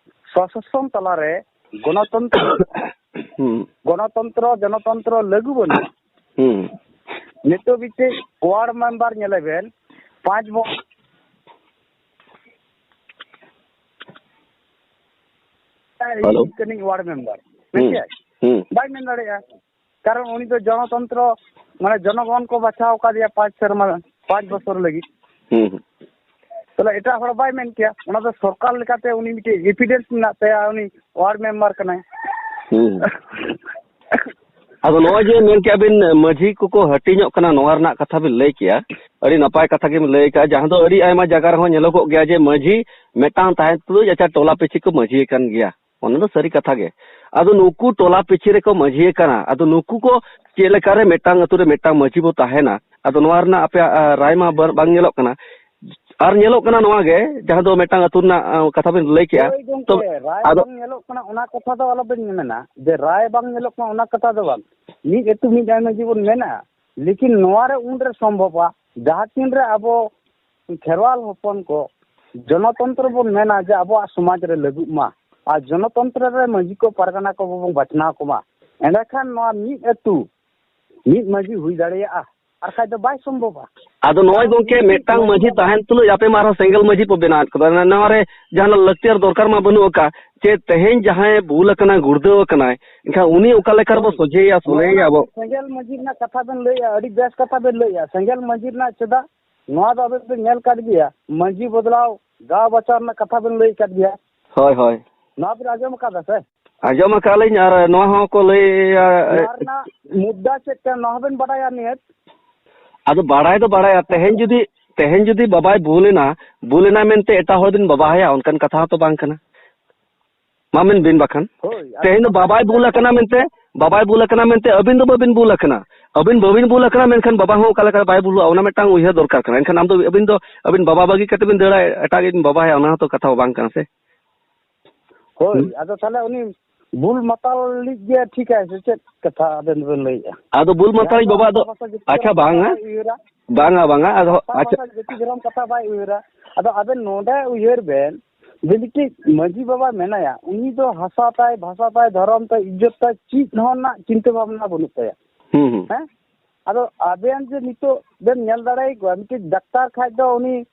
ᱥᱚᱥᱚᱥᱚᱱ ᱛᱟᱞᱟᱨᱮ ᱜᱚᱱᱚᱛᱚᱱᱛᱨᱚ, ᱦᱩᱸ᱾ ᱜᱚᱱᱚᱛᱚᱱᱛᱨᱚ, ᱡᱚᱱᱚᱛᱚᱱᱛᱨᱚ ᱞᱟᱹᱜᱩ ᱵᱟᱹᱱᱩᱜᱼᱟ᱾ ᱦᱩᱸ᱾ ᱱᱤᱛᱚᱜ ᱢᱤᱫᱴᱮᱡ ᱣᱟᱨᱰ ᱢᱮᱢᱵᱟᱨ ᱧᱮᱞᱮ ᱵᱮᱱ, ᱯᱟᱸᱪ ᱵᱚ-, ᱦᱮᱞᱳ᱾ ᱤᱧ ᱠᱟᱹᱱᱟᱹᱧ ᱣᱟᱨᱰ ᱢᱮᱢᱵᱟᱨ᱾ ᱦᱩᱸ᱾ ᱢᱮᱱ ᱠᱮᱜᱼᱟᱭ? ᱦᱩᱸ᱾ ᱵᱟᱭ ᱢᱮᱱ ᱫᱟᱲᱮᱭᱟᱜᱼᱟ᱾ ᱠᱟᱨᱚᱱ ᱩᱱᱤ ᱫᱚ ᱡᱚᱱᱚᱛᱚᱱᱛᱨᱚ, ᱢᱟᱱᱮ ᱡᱚᱱᱚᱜᱚᱱ ᱠᱚ ᱵᱟᱪᱷᱟᱣ ᱟᱠᱟᱫᱮᱭᱟ ᱯᱟᱸᱪ ᱥᱮᱨᱢᱟ, ᱯᱟᱸᱪ ᱵᱚᱪᱷᱚᱨ ᱞᱟᱹᱜᱤᱫ᱾ ᱦᱩᱸ, ᱦᱩᱸ᱾ ᱛᱟᱦᱞᱮ ᱮᱴᱟᱜ ᱦᱚᱲ ᱵᱟᱭ ᱢᱮᱱ ᱠᱮᱭᱟ, ᱚᱱᱟ ᱫᱚ ᱥᱚᱨᱠᱟᱨ ᱞᱮᱠᱟᱛᱮ ᱩᱱᱤ ᱢᱤᱫᱴᱮᱡ ᱮᱵᱷᱤᱰᱮᱱᱥ ᱢᱮᱱᱟᱜ ᱛᱟᱭᱟ, ᱩᱱᱤ ᱣᱟᱨᱰ ᱢᱮᱢᱵᱟᱨ ᱠᱟᱱᱟᱭ᱾ ᱦᱩᱸ᱾ ᱟᱫᱚ ᱱᱚᱜᱼᱚᱭ ᱡᱮ ᱢᱮᱱ ᱠᱮᱜᱼᱟ ᱵᱤᱱ ᱢᱟᱹᱡᱷᱤ ᱠᱚᱠᱚ ᱦᱟᱹᱴᱤᱧᱚᱜ ᱠᱟᱱᱟ, ᱱᱚᱣᱟ ᱨᱮᱱᱟᱜ ᱠᱟᱛᱷᱟ ᱵᱤᱱ ᱞᱟᱹᱭ ᱠᱮᱜᱼᱟ, ᱟᱹᱰᱤ ᱱᱟᱯᱟᱭ ᱠᱟᱛᱷᱟ ᱜᱮᱢ ᱞᱟᱹᱭ ᱠᱟᱜᱼᱟ, ᱡᱟᱦᱟᱸ ᱫᱚ ᱟᱹᱰᱤ ᱟᱭᱢᱟ ᱡᱟᱭᱜᱟ ᱨᱮᱦᱚᱸ ᱧᱮᱞᱚᱜᱚᱜ ᱜᱮᱭᱟ ᱡᱮ ᱢᱟᱹᱡᱷᱤ ᱢᱤᱫᱴᱟᱝ ᱛᱟᱦᱮᱸ ᱛᱩᱞᱩᱡ ᱟᱪᱪᱷᱟ ᱴᱚᱞᱟ ᱯᱤᱪᱷᱤ ᱠᱚ ᱢᱟᱹᱡᱷᱤ ᱟᱠᱟᱱ ᱜᱮᱭᱟ᱾ ᱚᱱᱟ ᱫᱚ ᱥᱟᱹᱨᱤ ᱠᱟᱛᱷᱟ ᱜᱮ᱾ ᱟᱫᱚ ᱱᱩᱠᱩ ᱴᱚᱞᱟ ᱯᱤᱪᱷᱤ ᱨᱮᱠᱚ ᱢᱟᱹᱡᱷᱤ ᱟᱠᱟᱱᱟ, ᱟᱫᱚ ᱱᱩᱠᱩ ᱠᱚ ᱪᱮᱫ ᱞᱮᱠᱟᱨᱮ ᱢᱤᱫᱴᱟᱝ ᱟᱹᱛᱩ ᱨᱮ ᱢᱤᱫᱴᱟᱝ ᱢᱟᱹᱡᱷᱤ ᱵᱚ ᱛᱟᱦᱮᱱᱟ? ᱟᱫᱚ ᱱᱚᱣᱟ ᱨᱮᱱᱟᱜ ᱟᱯᱮᱭᱟᱜ, ᱟ, ᱨᱟᱭ ᱢᱟ ᱵᱟᱨ-, ᱵᱟᱝ ᱧᱮᱞᱚᱜ ᱠᱟᱱᱟ᱾ ᱟᱨ ᱧᱮᱞᱚᱜ ᱠᱟᱱᱟ ᱱᱚᱣᱟ ᱜᱮ, ᱡᱟᱦᱟᱸ ᱫᱚ ᱢᱤᱫᱴᱟᱝ ᱟᱹᱛᱩ ᱨᱮᱱᱟᱜ, ᱟ, ᱠᱟᱛᱷᱟ ᱵᱮᱱ ᱞᱟᱹᱭ ᱠᱮᱜᱼᱟ᱾ ᱦᱳᱭ ᱜᱚᱝᱠᱮ, ᱛᱚ ᱨᱟᱭ ᱟᱫᱚ ᱵᱟᱝ ᱧᱮᱞᱚᱜ ᱠᱟᱱᱟ ᱚᱱᱟ ᱠᱟᱛᱷᱟ ᱫᱚ ᱟᱞᱚᱵᱮᱱ ᱢᱮᱱᱟ, ᱡᱮ ᱨᱟᱭ ᱵᱟᱝ ᱧᱮᱞᱚᱜ ᱠᱟᱱᱟ ᱚᱱᱟ ᱠᱟᱛᱷᱟ ᱫᱚ ᱵᱟᱝ᱾ ᱢᱤᱫ ᱟᱹᱛᱩ ᱢᱤᱫ ᱟᱭᱢᱟ ᱡᱤᱵᱚᱱ ᱢᱮᱱᱟ, ᱞᱮᱠᱤᱱ ᱱᱚᱣᱟ ᱨᱮ ᱩᱱᱨᱮ ᱥᱚᱢᱵᱷᱚᱵᱟ, ᱡᱟᱦᱟᱸ ᱛᱤᱱ ᱨᱮ ᱟᱵᱚ ᱠᱷᱮᱨᱣᱟᱞ ᱦᱚᱯᱚᱱ ᱠᱚ ᱡᱚᱱᱚᱛᱚᱱᱛᱨᱚ ᱵᱚᱱ ᱢᱮᱱᱟ ᱡᱮ ᱟᱵᱚᱣᱟᱜ ᱥᱚᱢᱟᱡᱽ ᱨᱮ ᱞᱟᱹᱜᱩᱜ ᱢᱟ, ᱟᱨ ᱡᱚᱱᱚᱛᱚᱱᱛᱨᱚ ᱨᱮ ᱢᱟᱹᱡᱷᱤ ᱠᱚ ᱯᱟᱨᱜᱟᱱᱟ ᱠᱚ ᱵᱚᱱ ᱵᱟᱪᱷᱱᱟᱣ ᱠᱚᱢᱟ, ᱮᱸᱰᱮᱠᱷᱟᱱ ᱱᱚᱣᱟ ᱢᱤᱫ ᱟᱹᱛᱩ ᱢᱤᱫ ᱢᱟᱹᱡᱷᱤ ᱦᱩᱭ ᱫᱟᱲᱮᱭᱟᱜᱼᱟ, ᱟᱨ ᱠᱷᱟᱡ ᱫᱚ ᱵᱟᱭ ᱥᱚᱢᱵᱷᱚᱵᱟ᱾ ᱟᱫᱚ ᱱᱚᱜᱼᱚᱭ ᱜᱚᱝᱠᱮ, ᱢᱤᱫᱴᱟᱝ ᱢᱟᱹᱡᱷᱤ ᱛᱟᱦᱮᱱ ᱛᱩᱞᱩᱡ ᱟᱯᱮ ᱢᱟ ᱟᱨᱦᱚᱸ ᱥᱮᱸᱜᱮᱞ ᱢᱟᱹᱡᱷᱤ ᱯᱮ ᱵᱮᱱᱟᱣᱮᱫ ᱠᱚᱫᱚ, ᱱᱚᱣᱟ ᱨᱮ ᱡᱟᱦᱟᱱᱟᱜ ᱞᱟᱹᱠᱛᱤ ᱟᱨ ᱫᱚᱨᱠᱟᱨ ᱢᱟ ᱵᱟᱹᱱᱩᱜ ᱟᱠᱟᱫ᱾ ᱪᱮᱫ ᱛᱮᱦᱮᱧ ᱡᱟᱦᱟᱸᱭ ᱵᱩᱞ ᱟᱠᱟᱱᱟᱭ, ᱜᱩᱲᱫᱟᱹᱣ ᱟᱠᱟᱱᱟᱭ, ᱮᱱᱠᱷᱟᱱ ᱩᱱᱤ ᱚᱠᱟ ᱞᱮᱠᱟ ᱨᱮᱵᱚ ᱦᱳᱭ᱾ ᱥᱚᱡᱷᱮᱭᱟ, ᱱᱚᱣᱟ ᱥᱚᱞᱦᱮᱭᱟ ᱢᱟ ᱟᱵᱚ? ᱥᱮᱸᱜᱮᱞ ᱢᱟᱹᱡᱷᱤ ᱨᱮᱱᱟᱜ ᱠᱟᱛᱷᱟ ᱵᱮᱱ ᱞᱟᱹᱭᱮᱜᱼᱟ, ᱟᱹᱰᱤ ᱵᱮᱥ ᱠᱟᱛᱷᱟ ᱵᱮᱱ ᱞᱟᱹᱭᱮᱜᱼᱟ᱾ ᱥᱮᱸᱜᱮᱞ ᱢᱟᱹᱡᱷᱤ ᱨᱮᱱᱟᱜ ᱪᱮᱫᱟᱜ, ᱱᱚᱣᱟ ᱫᱚ ᱟᱵᱮᱱ ᱵᱮᱱ ᱧᱮᱞ ᱠᱟᱫ ᱜᱮᱭᱟ, ᱢᱟᱹᱡᱷᱤ ᱵᱚᱫᱞᱟᱣ ᱜᱟᱶ ᱵᱟᱪᱟᱣ ᱨᱮᱱᱟᱜ ᱠᱟᱛᱷᱟ ᱵᱮᱱ ᱞᱟᱹᱭ ᱠᱟᱫ ᱜᱮᱭᱟ᱾ ᱦᱳᱭ, ᱦᱳᱭ᱾ ᱱᱚᱣᱟ ᱵᱮᱱ ᱟᱸᱡᱚᱢ ᱟᱠᱟᱫᱟ ᱥᱮ? ᱟᱸᱡᱚᱢ ᱟᱠᱟᱫ ᱞᱤᱧ, ᱟᱨ ᱱᱚᱣᱟ ᱦᱚᱸᱠᱚ ᱞᱟᱹᱭᱟ, ᱱᱚᱣᱟ ᱨᱮᱱᱟᱜ ᱢᱩᱫᱽᱫᱟ ᱪᱮᱫ ᱠᱟᱱᱟ, ᱱᱚᱣᱟ ᱦᱚᱸᱵᱮᱱ ᱵᱟᱰᱟᱭᱟ ᱱᱤᱦᱟᱹᱛ? ᱟᱫᱚ ᱵᱟᱲᱟᱭ ᱫᱚ ᱵᱟᱲᱟᱭᱟ, ᱛᱮᱦᱮᱧ ᱡᱩᱫᱤ, ᱛᱮᱦᱮᱧ ᱡᱩᱫᱤ ᱵᱟᱵᱟᱭ ᱵᱷᱩᱞ ᱮᱱᱟ, ᱵᱷᱩᱞ ᱮᱱᱟ ᱢᱮᱱᱛᱮ ᱮᱴᱟᱜ ᱦᱚᱲ ᱵᱤᱱ ᱵᱟᱵᱟᱭᱟ, ᱚᱱᱠᱟᱱ ᱠᱟᱛᱷᱟ ᱦᱚᱸᱛᱚ ᱵᱟᱝ ᱠᱟᱱᱟ᱾ ᱢᱟ ᱢᱮᱱ ᱵᱤᱱ ᱵᱟᱠᱷᱟᱱ᱾ ᱦᱳᱭ, ᱟᱫᱚ ᱛᱮᱦᱮᱧ ᱫᱚ ᱵᱟᱵᱟᱭ ᱵᱟᱵᱟᱭ ᱵᱷᱩᱞ ᱟᱠᱟᱱᱟ ᱢᱮᱱᱛᱮ, ᱵᱟᱵᱟᱭ ᱵᱷᱩᱞ ᱟᱠᱟᱱᱟ ᱢᱮᱱᱛᱮ ᱟᱹᱵᱤᱱ ᱫᱚ ᱵᱟᱹᱵᱤᱱ ᱵᱷᱩᱞ ᱟᱠᱟᱱᱟ᱾ ᱟᱹᱵᱤᱱ ᱵᱟᱹᱵᱤᱱ ᱵᱷᱩᱞ ᱟᱠᱟᱱᱟ, ᱢᱮᱱᱠᱷᱟᱱ ᱵᱟᱵᱟ ᱦᱚᱸ ᱚᱠᱟ ᱞᱮᱠᱟ ᱵᱟᱭ ᱵᱷᱩᱞᱚᱜᱼᱟ, ᱚᱱᱟ ᱢᱤᱫᱴᱟᱝ ᱩᱭᱦᱟᱹᱨ ᱫᱚᱨᱠᱟᱨ ᱠᱟᱱᱟ᱾ ᱮᱱᱠᱷᱟᱱ ᱟᱢ ᱫᱚ, ᱟᱹᱵᱤᱱ ᱫᱚ ᱟᱹᱵᱤᱱ ᱵᱟᱵᱟ ᱵᱟᱹᱜᱤ ᱠᱟᱛᱮ ᱵᱤᱱ ᱫᱟᱹᱲᱟ, ᱮᱴᱟᱜ ᱜᱮ ᱵᱤᱱ ᱵᱟᱵᱟᱭᱟ, ᱚᱱᱟ ᱦᱚᱸᱛᱚ ᱠᱟᱛᱷᱟ ᱦᱚᱸ ᱵᱟᱝ ᱠᱟᱱᱟ ᱥᱮ? ᱦᱳᱭ, ᱦᱩᱸ᱾ ᱟᱫᱚ ᱛᱟᱦᱞᱮ ᱩᱱᱤ ᱵᱩᱞ ᱢᱟᱛᱟᱞᱤᱡ ᱜᱮ ᱴᱷᱤᱠᱟᱭ ᱥᱮ ᱪᱮᱫ ᱠᱟᱛᱷᱟ ᱟᱵᱮᱱ ᱵᱮᱱ ᱞᱟᱹᱭᱮᱜᱼᱟ? ᱟᱫᱚ ᱵᱩᱞ ᱢᱟᱛᱟᱞᱤᱡ ᱡᱟᱦᱟᱸᱭ ᱫᱚ ᱵᱟᱵᱟ ᱫᱚ, ᱥᱟᱯᱷᱟ ᱥᱟᱹᱯᱷᱤ ᱟᱪᱪᱷᱟ, ᱫᱷᱚᱨᱚᱢ ᱠᱟᱛᱷᱟ ᱵᱟᱝᱟ᱾ ᱵᱟᱭ ᱩᱭᱦᱟᱹᱨᱟ᱾ ᱵᱟᱝᱟ, ᱵᱟᱝᱟ, ᱟᱫᱚ, ᱥᱟᱯᱷᱟ ᱟᱪᱪᱷᱟ᱾ ᱥᱟᱯᱷᱟ ᱡᱟᱹᱛᱤ ᱫᱷᱚᱨᱚᱢ ᱠᱟᱛᱷᱟ ᱵᱟᱭ ᱩᱭᱦᱟᱹᱨᱟ᱾ ᱟᱫᱚ ᱟᱵᱮᱱ ᱱᱚᱰᱮ ᱩᱭᱦᱟᱹᱨ ᱵᱮᱱ, ᱡᱮ ᱢᱤᱫᱴᱤᱡ ᱢᱟᱹᱡᱷᱤ ᱵᱟᱵᱟ ᱢᱮᱱᱟᱭᱟ, ᱩᱱᱤ ᱫᱚ ᱦᱟᱥᱟ ᱛᱟᱭ, ᱵᱷᱟᱥᱟ ᱛᱟᱭ, ᱫᱷᱚᱨᱚᱢ ᱛᱟᱭ, ᱤᱡᱽᱡᱚᱛ ᱛᱟᱭ, ᱪᱮᱫ ᱦᱚᱸ ᱨᱮᱱᱟᱜ ᱪᱤᱱᱛᱟᱹ ᱵᱷᱟᱵᱽᱱᱟ ᱵᱟᱹᱱᱩᱜ ᱛᱟᱭᱟ᱾ ᱦᱩᱸ, ᱦᱩᱸ᱾ ᱦᱮᱸ? ᱟᱫᱚ ᱟᱵᱮᱱ ᱡᱮ ᱱᱤᱛᱚᱜ ᱵᱮᱱ ᱧᱮᱞ ᱫᱟᱲᱮᱭᱟᱠᱚᱣᱟ, ᱢᱤᱫᱴᱤᱡ ᱰᱟᱠᱛᱟᱨ ᱠᱷᱟᱡ ᱫᱚ ᱩᱱᱤ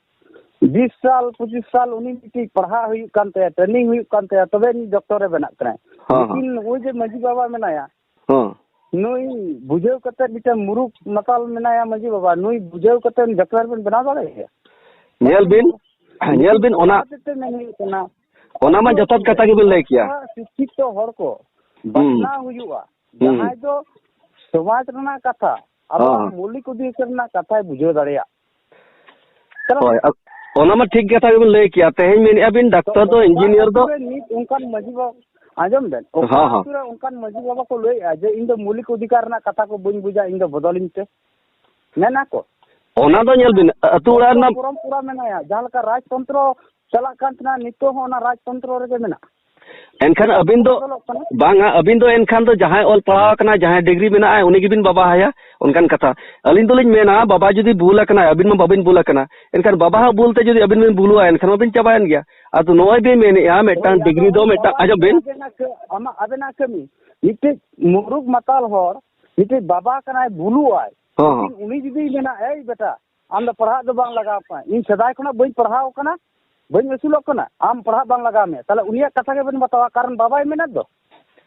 ᱵᱤᱥ ᱥᱟᱞ, ᱯᱚᱸᱪᱤᱥ ᱥᱟᱞ ᱩᱱᱤ ᱢᱤᱫᱴᱤᱡ ᱯᱟᱲᱦᱟᱜ ᱦᱩᱭᱩᱜ ᱠᱟᱱ ᱛᱟᱭᱟ, training ᱦᱩᱭᱩᱜ ᱠᱟᱱ ᱛᱟᱭᱟ, ᱛᱚᱵᱮ ᱩᱱᱤ ᱰᱚᱠᱴᱚᱨ ᱮ ᱵᱮᱱᱟᱜ ᱠᱟᱱᱟᱭ᱾ ᱦᱚᱸ, ᱦᱚᱸ᱾ ᱞᱮᱠᱤᱱ ᱱᱩᱜᱼᱩᱭ ᱡᱮ ᱢᱟᱹᱡᱷᱤ ᱵᱟᱵᱟ ᱢᱮᱱᱟᱭᱟ, ᱦᱚᱸ᱾ ᱱᱩᱭ ᱵᱩᱡᱷᱟᱹᱣ ᱠᱟᱛᱮ, ᱢᱤᱫᱴᱮᱱ ᱢᱩᱨᱩᱠ ᱢᱟᱛᱟᱞ ᱢᱮᱱᱟᱭᱟ ᱢᱟᱹᱡᱷᱤ ᱵᱟᱵᱟ, ᱱᱩᱭ ᱵᱩᱡᱷᱟᱹᱣ ᱠᱟᱛᱮ ᱩᱱᱤ ᱰᱟᱠᱛᱟᱨ ᱵᱮᱱ ᱵᱮᱱᱟᱣ ᱫᱟᱲᱮᱭᱟᱭᱟ? ᱧᱮᱞ ᱵᱤᱱ, ᱧᱮᱞ ᱵᱤᱱ, ᱚᱱᱟ ᱚᱱᱟ ᱦᱚᱛᱮᱡ ᱛᱮ ᱢᱮᱱ ᱦᱩᱭᱩᱜ ᱠᱟᱱᱟ, ᱚᱱᱟ ᱢᱟ ᱟᱵᱚ ᱡᱚᱛᱷᱟᱛ ᱠᱟᱛᱷᱟ ᱜᱮᱵᱤᱱ ᱞᱟᱹᱭ ᱠᱮᱭᱟ᱾ ᱥᱤᱠᱠᱷᱤᱛᱚ ᱦᱚᱲ ᱠᱚ ᱦᱩᱸ᱾ ᱵᱟᱪᱷᱱᱟᱣ ᱦᱩᱭᱩᱜᱼᱟ, ᱦᱩᱸ᱾ ᱡᱟᱦᱟᱸᱭ ᱫᱚ ᱥᱚᱢᱟᱡᱽ ᱨᱮᱱᱟᱜ ᱠᱟᱛᱷᱟ, ᱟᱵᱚᱣᱟᱜ ᱦᱚᱸ᱾ ᱢᱳᱣᱞᱤᱠ ᱚᱫᱷᱤᱠᱟᱨ ᱨᱮᱱᱟᱜ ᱠᱟᱛᱷᱟᱭ ᱵᱩᱡᱷᱟᱹᱣ ᱫᱟᱲᱮᱭᱟᱜ᱾ ᱠᱟᱨᱚᱱ ᱦᱳᱭ, ᱟ-, ᱚᱱᱟ ᱢᱟ ᱴᱷᱤᱠ ᱠᱟᱛᱷᱟ ᱜᱮᱵᱤᱱ ᱞᱟᱹᱭ ᱠᱮᱭᱟ᱾ ᱛᱮᱦᱮᱧ ᱢᱮᱱᱮᱫᱼᱟ ᱵᱤᱱ, ᱰᱟᱠᱛᱚᱨ ᱫᱚ, ᱚᱠᱟ ᱤᱧᱡᱤᱱᱤᱭᱟᱨ ᱫᱚ ᱟᱹᱛᱩ ᱨᱮ ᱱᱤᱛ ᱚᱱᱠᱟᱱ ᱢᱟᱹᱡᱷᱤ ᱵᱟᱵᱟ, ᱟᱸᱡᱚᱢ ᱵᱮᱱ, ᱚᱠᱟ ᱦᱚᱸ, ᱦᱚᱸ᱾ ᱟᱹᱛᱩ ᱨᱮ ᱚᱱᱠᱟᱱ ᱢᱟᱹᱡᱷᱤ ᱵᱟᱵᱟ ᱠᱚ ᱞᱟᱹᱭᱮᱫᱼᱟ ᱡᱮ ᱤᱧ ᱫᱚ ᱢᱳᱣᱞᱤᱠ ᱚᱫᱷᱤᱠᱟᱨ ᱨᱮᱱᱟᱜ ᱠᱟᱛᱷᱟ ᱠᱚ ᱵᱟᱹᱧ ᱵᱩᱡᱟ, ᱤᱧ ᱫᱚ ᱵᱚᱫᱚᱞᱤᱧ ᱯᱮ, ᱢᱮᱱᱟ ᱠᱚ? ᱚᱱᱟ ᱫᱚ ᱧᱮᱞ ᱵᱤᱱ, ᱟᱹᱛᱩ ᱚᱲᱟᱜ ᱨᱮᱱᱟᱜ ᱯᱚᱨᱚᱢᱯᱚᱨᱟ ᱢᱮᱱᱟᱭᱟ, ᱡᱟᱦᱟᱸ ᱞᱮᱠᱟ ᱨᱟᱡᱽᱛᱚᱱᱛᱨᱚ ᱪᱟᱞᱟᱜ ᱠᱟᱱ ᱛᱟᱦᱮᱱᱟ, ᱱᱤᱛᱚᱜ ᱦᱚᱸ ᱚᱱᱟ ᱨᱟᱡᱽᱛᱚᱱᱛᱨᱚ ᱨᱮᱜᱮ ᱢᱮᱱᱟᱜᱼᱟ᱾ ᱮᱱᱠᱷᱟᱱ ᱟᱹᱵᱤᱱ ᱫᱚ, ᱵᱚᱫᱚᱞᱚᱜ ᱠᱟᱱᱟ᱾ ᱵᱟᱝᱟ, ᱟᱹᱵᱤᱱ ᱫᱚ ᱮᱱᱠᱷᱟᱱ ᱫᱚ ᱡᱟᱦᱟᱸᱭ ᱚᱞ ᱯᱟᱲᱦᱟᱣ ᱟᱠᱟᱱᱟ, ᱡᱟᱦᱟᱸᱭ ᱰᱤᱜᱽᱨᱤ ᱢᱮᱱᱟᱜᱼᱟ, ᱩᱱᱤ ᱜᱮᱵᱤᱱ ᱵᱟᱵᱟ ᱟᱭᱟ, ᱚᱱᱠᱟᱱ ᱠᱟᱛᱷᱟ᱾ ᱟᱹᱞᱤᱧ ᱫᱚᱞᱤᱧ ᱢᱮᱱᱟ, ᱵᱟᱵᱟ ᱡᱩᱫᱤ ᱵᱷᱩᱞ ᱟᱠᱟᱱᱟᱭ, ᱟᱹᱵᱤᱱ ᱢᱟ ᱵᱟᱵᱤᱱ ᱵᱷᱩᱞ ᱟᱠᱟᱱᱟ, ᱮᱱᱠᱷᱟᱱ ᱵᱟᱵᱟ ᱦᱚᱸ ᱵᱷᱩᱞ ᱛᱮ ᱡᱩᱫᱤ ᱟᱹᱵᱤᱱ ᱵᱤᱱ ᱵᱷᱩᱞᱩᱜᱼᱟ, ᱮᱱᱠᱷᱟᱱ ᱢᱟᱵᱤᱱ ᱪᱟᱵᱟᱭᱮᱱ ᱜᱮᱭᱟ᱾ ᱟᱫᱚ ᱱᱚᱜᱼᱚᱭ ᱵᱤᱱ ᱢᱮᱱᱮᱫᱼᱟ, ᱢᱤᱫᱴᱟᱝ ᱦᱳᱭ, ᱟᱫᱚ ᱰᱤᱜᱽᱨᱤ ᱫᱚ ᱚᱱᱟ ᱢᱤᱫᱴᱟᱝ, ᱟᱸᱡᱚᱢ ᱵᱤᱱ᱾ ᱟᱵᱮᱱᱟᱜ ᱠᱟᱹ-, ᱟᱢᱟᱜ, ᱟᱵᱮᱱᱟᱜ ᱠᱟᱹᱢᱤ, ᱢᱤᱫᱴᱤᱡ ᱢᱩᱨᱩᱠ ᱢᱟᱛᱟᱞ ᱦᱚᱲ, ᱢᱤᱫᱴᱤᱡ ᱵᱟᱵᱟ ᱠᱟᱱᱟᱭ, ᱵᱷᱩᱞᱩᱜᱼᱟᱭ᱾ ᱦᱚᱸ, ᱦᱚᱸ᱾ ᱞᱮᱠᱤᱱ ᱩᱱᱤ ᱡᱩᱫᱤᱭ ᱢᱮᱱᱟ, "ᱮᱭ ᱵᱮᱴᱟ, ᱟᱢ ᱫᱚ ᱯᱟᱲᱦᱟᱜ ᱫᱚ ᱵᱟᱝ ᱞᱟᱜᱟᱣ ᱠᱟᱱᱟ, ᱤᱧ ᱥᱮᱫᱟᱭ ᱠᱷᱚᱱᱟᱜ ᱵᱟᱹᱧ ᱯᱟᱲᱦᱟᱣ ᱠᱟᱱᱟ, ᱵᱟᱹᱧ ᱟᱹᱥᱩᱞᱚᱜ ᱠᱟᱱᱟ, ᱟᱢ ᱯᱟᱲᱦᱟᱜ ᱵᱟᱝ ᱞᱟᱜᱟᱣ ᱢᱮᱭᱟ", ᱛᱟᱦᱞᱮ ᱩᱱᱤᱭᱟᱜ ᱠᱟᱛᱷᱟ ᱜᱮᱵᱮᱱ ᱵᱟᱛᱟᱣᱟ, ᱠᱟᱨᱚᱱ ᱵᱟᱵᱟᱭ ᱢᱮᱱᱮᱫ ᱫᱚ᱾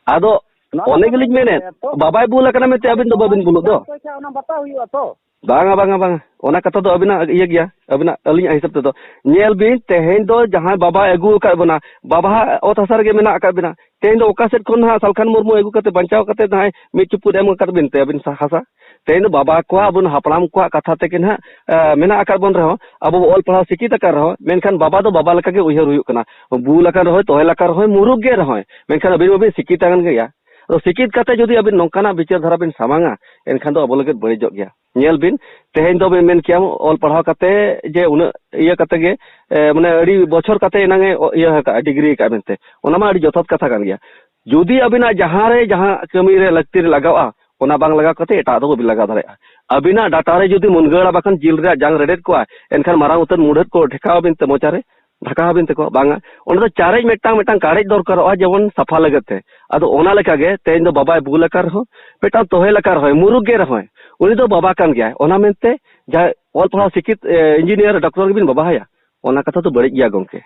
ᱟᱫᱚ ᱱᱚᱣᱟ ᱚᱱᱮ ᱫᱚ ᱜᱮᱞᱤᱧ ᱵᱟᱵᱮᱱ ᱢᱮᱱᱮᱫ, ᱢᱮᱱᱮᱫ ᱛᱚ᱾ ᱵᱟᱵᱟᱭ ᱵᱷᱩᱞ ᱟᱠᱟᱱᱟ ᱢᱮᱱᱛᱮ ᱟᱵᱤᱱ ᱫᱚ ᱵᱟᱵᱤᱱ ᱵᱷᱩᱞᱩᱜ ᱫᱚ᱾ ᱵᱟᱵᱟᱭ ᱵᱷᱩᱞ ᱟᱠᱟᱱ ᱠᱷᱟᱱ ᱚᱱᱟ ᱵᱟᱛᱟᱣ ᱦᱩᱭᱩᱜᱼᱟ ᱛᱚ᱾ ᱵᱟᱝᱟ, ᱵᱟᱝᱟ, ᱵᱟᱝᱟ, ᱚᱱᱟ ᱠᱟᱛᱷᱟ ᱫᱚ ᱟᱵᱤᱱᱟᱜ ᱤᱭᱟᱹ ᱜᱮᱭᱟ, ᱟᱵᱤᱱᱟᱜ, ᱟᱹᱞᱤᱧᱟᱜ ᱦᱤᱥᱟᱹᱵ ᱛᱮᱫᱚ᱾ ᱧᱮᱞ ᱵᱤᱱ, ᱛᱮᱦᱮᱧ ᱫᱚ ᱡᱟᱦᱟᱸᱭ ᱵᱟᱵᱟᱭ ᱟᱹᱜᱩ ᱟᱠᱟᱫ ᱵᱚᱱᱟ, ᱵᱟᱵᱟᱣᱟᱜ ᱚᱛ ᱦᱟᱥᱟ ᱨᱮᱜᱮ ᱢᱮᱱᱟᱜ ᱟᱠᱟᱫ ᱵᱤᱱᱟ᱾ ᱛᱮᱦᱮᱧ ᱫᱚ ᱚᱠᱟ ᱥᱮᱫ ᱠᱷᱚᱱ ᱦᱟᱸᱜ ᱥᱟᱞᱠᱷᱟᱱ ᱢᱩᱨᱢᱩ ᱟᱹᱜᱩ ᱠᱟᱛᱮ ᱵᱟᱧᱪᱟᱣ ᱠᱟᱛᱮ ᱡᱟᱦᱟᱸᱭ ᱢᱤᱫ ᱪᱩᱯᱩᱫ ᱮᱢ ᱟᱠᱟᱫ ᱵᱤᱱ ᱛᱮ ᱟᱹᱵᱤᱱ ᱥᱟ-, ᱦᱟᱥᱟ? ᱛᱮᱦᱮᱧ ᱫᱚ ᱵᱟᱵᱟ ᱠᱚᱣᱟᱜ, ᱟᱵᱚ ᱦᱟᱯᱲᱟᱢ ᱠᱚᱣᱟᱜ ᱠᱟᱛᱷᱟ ᱛᱮᱜᱮ ᱱᱟᱦᱟᱜ, ᱮ, ᱢᱮᱱᱟᱜ ᱟᱠᱟᱫ ᱵᱚᱱ ᱨᱮᱦᱚᱸ, ᱟᱵᱚ ᱵᱚ ᱚᱞ ᱯᱟᱲᱦᱟᱣ ᱥᱤᱠᱷᱤᱛ ᱟᱠᱟᱱ ᱨᱮᱦᱚᱸ, ᱢᱮᱱᱠᱷᱟᱱ ᱵᱟᱵᱟ ᱫᱚ ᱵᱟᱵᱟ ᱞᱮᱠᱟᱜᱮ ᱩᱭᱦᱟᱹᱨ ᱦᱩᱭᱩᱜ ᱠᱟᱱᱟ᱾ ᱵᱩᱞ ᱟᱠᱟᱱ ᱨᱮᱦᱚᱸᱭ, ᱛᱚᱦᱮᱞ ᱟᱠᱟᱱ ᱨᱮᱦᱚᱸᱭ, ᱢᱩᱨᱩᱠ ᱜᱮ ᱨᱮᱦᱚᱸᱭ, ᱢᱮᱱᱠᱷᱟᱱ ᱟᱹᱵᱤᱱ ᱢᱟᱵᱤᱱ ᱥᱤᱠᱷᱤᱛ ᱟᱠᱟᱱ ᱜᱮᱭᱟ᱾ ᱟᱫᱚ ᱥᱤᱠᱷᱤᱛ ᱠᱟᱛᱮ ᱡᱩᱫᱤ ᱟᱹᱵᱤᱱ ᱱᱚᱝᱠᱟᱱᱟᱜ ᱵᱤᱪᱟᱹᱨ ᱫᱷᱟᱨᱟ ᱵᱤᱱ ᱥᱟᱢᱟᱝᱟ, ᱮᱱᱠᱷᱟᱱ ᱫᱚ ᱟᱵᱚ ᱞᱟᱹᱜᱤᱫ ᱵᱟᱹᱲᱤᱡᱚᱜ ᱜᱮᱭᱟ᱾ ᱧᱮᱞ ᱵᱤᱱ, ᱛᱮᱦᱮᱧ ᱫᱚ ᱵᱤᱱ ᱢᱮᱱ ᱠᱮᱭᱟ ᱚᱞ ᱯᱟᱲᱦᱟᱣ ᱠᱟᱛᱮ ᱡᱮ ᱩᱱᱟᱹᱜ ᱤᱭᱟᱹ ᱠᱟᱛᱮ ᱜᱮ, ᱮ, ᱢᱟᱱᱮ ᱟᱹᱰᱤ ᱵᱚᱪᱷᱚᱨ ᱠᱟᱛᱮ ᱮᱱᱟᱝ ᱮ ᱚ-, ᱤᱭᱟᱹ ᱟᱠᱟᱫᱼᱟ, ᱰᱤᱜᱽᱨᱤ ᱟᱠᱟᱫᱼᱟ ᱢᱮᱱᱛᱮ, ᱚᱱᱟ ᱢᱟ ᱟᱹᱰᱤ ᱡᱚᱛᱷᱟᱛ ᱠᱟᱛᱷᱟ ᱠᱟᱱ ᱜᱮᱭᱟ᱾ ᱡᱩᱫᱤ ᱟᱹᱵᱤᱱᱟᱜ ᱡᱟᱦᱟᱸ ᱨᱮ ᱡᱟᱦᱟᱸ ᱠᱟᱹᱢᱤ ᱨᱮ ᱞᱟᱹᱠᱛᱤ ᱨᱮ ᱞᱟᱜᱟᱣᱼᱟ, ᱚᱱᱟ ᱵᱟᱝ ᱞᱟᱜᱟᱣ ᱠᱟᱛᱮ ᱮᱴᱟᱜ ᱫᱚ ᱵᱟᱹᱵᱤᱱ ᱞᱟᱜᱟᱣ ᱫᱟᱲᱮᱭᱟᱜᱼᱟ᱾ ᱟᱹᱵᱤᱱᱟᱜ ᱰᱟᱴᱟ ᱨᱮ ᱡᱩᱫᱤ ᱢᱩᱱᱜᱟᱹ ᱟᱲᱟᱜ ᱵᱟᱠᱷᱟᱱ ᱡᱤᱞ ᱨᱮᱭᱟᱜ ᱡᱟᱝ ᱨᱮᱰᱮᱫ ᱠᱚᱜᱼᱟ, ᱮᱱᱠᱷᱟᱱ ᱢᱟᱨᱟᱝ ᱩᱛᱟᱹᱨ ᱢᱩᱰᱷᱟᱹᱫ ᱠᱚ ᱴᱷᱮᱠᱟᱣ ᱟᱹᱵᱤᱱ ᱛᱮ ᱢᱚᱪᱟ ᱨᱮ, ᱰᱷᱟᱠᱟᱣ ᱟᱹᱵᱤᱱ ᱛᱮᱠᱚ, ᱵᱟᱝᱟ᱾ ᱚᱸᱰᱮ ᱫᱚ ᱪᱟᱨᱮᱡ ᱢᱤᱫᱴᱟᱝ, ᱢᱤᱫᱴᱟᱝ ᱠᱟᱲᱮᱡ ᱫᱚᱨᱠᱟᱨᱚᱜᱼᱟ, ᱡᱮᱢᱚᱱ ᱥᱟᱯᱷᱟ ᱞᱟᱹᱜᱤᱫ ᱛᱮ᱾ ᱟᱫᱚ ᱚᱱᱟ ᱞᱮᱠᱟᱜᱮ ᱛᱮᱦᱮᱧ ᱫᱚ ᱵᱟᱵᱟᱭ ᱵᱩᱞ ᱟᱠᱟᱱ ᱨᱮᱦᱚᱸ, ᱢᱤᱫᱴᱟᱝ ᱛᱚᱦᱮᱞ ᱟᱠᱟᱱ ᱨᱮᱦᱚᱸᱭ, ᱢᱩᱨᱩᱠ ᱜᱮ ᱨᱮᱦᱚᱸᱭ, ᱩᱱᱤ ᱫᱚ ᱵᱟᱵᱟ ᱠᱟᱱ ᱜᱮᱭᱟᱭ᱾ ᱚᱱᱟ ᱢᱮᱱᱛᱮ ᱡᱟᱦᱟᱸᱭ ᱚᱞ ᱯᱟᱲᱦᱟᱣ ᱥᱤᱠᱷᱤᱛ, ᱮ, ᱤᱧᱡᱤᱱᱤᱭᱟᱨ, ᱰᱚᱠᱴᱚᱨ ᱜᱮᱵᱤᱱ ᱵᱟᱵᱟ ᱟᱭᱟ, ᱚᱱᱟ ᱠᱟᱛᱷᱟ ᱫᱚ ᱵᱟᱹᱲᱤᱡ ᱜᱮᱭᱟ ᱜᱚᱢᱠᱮ᱾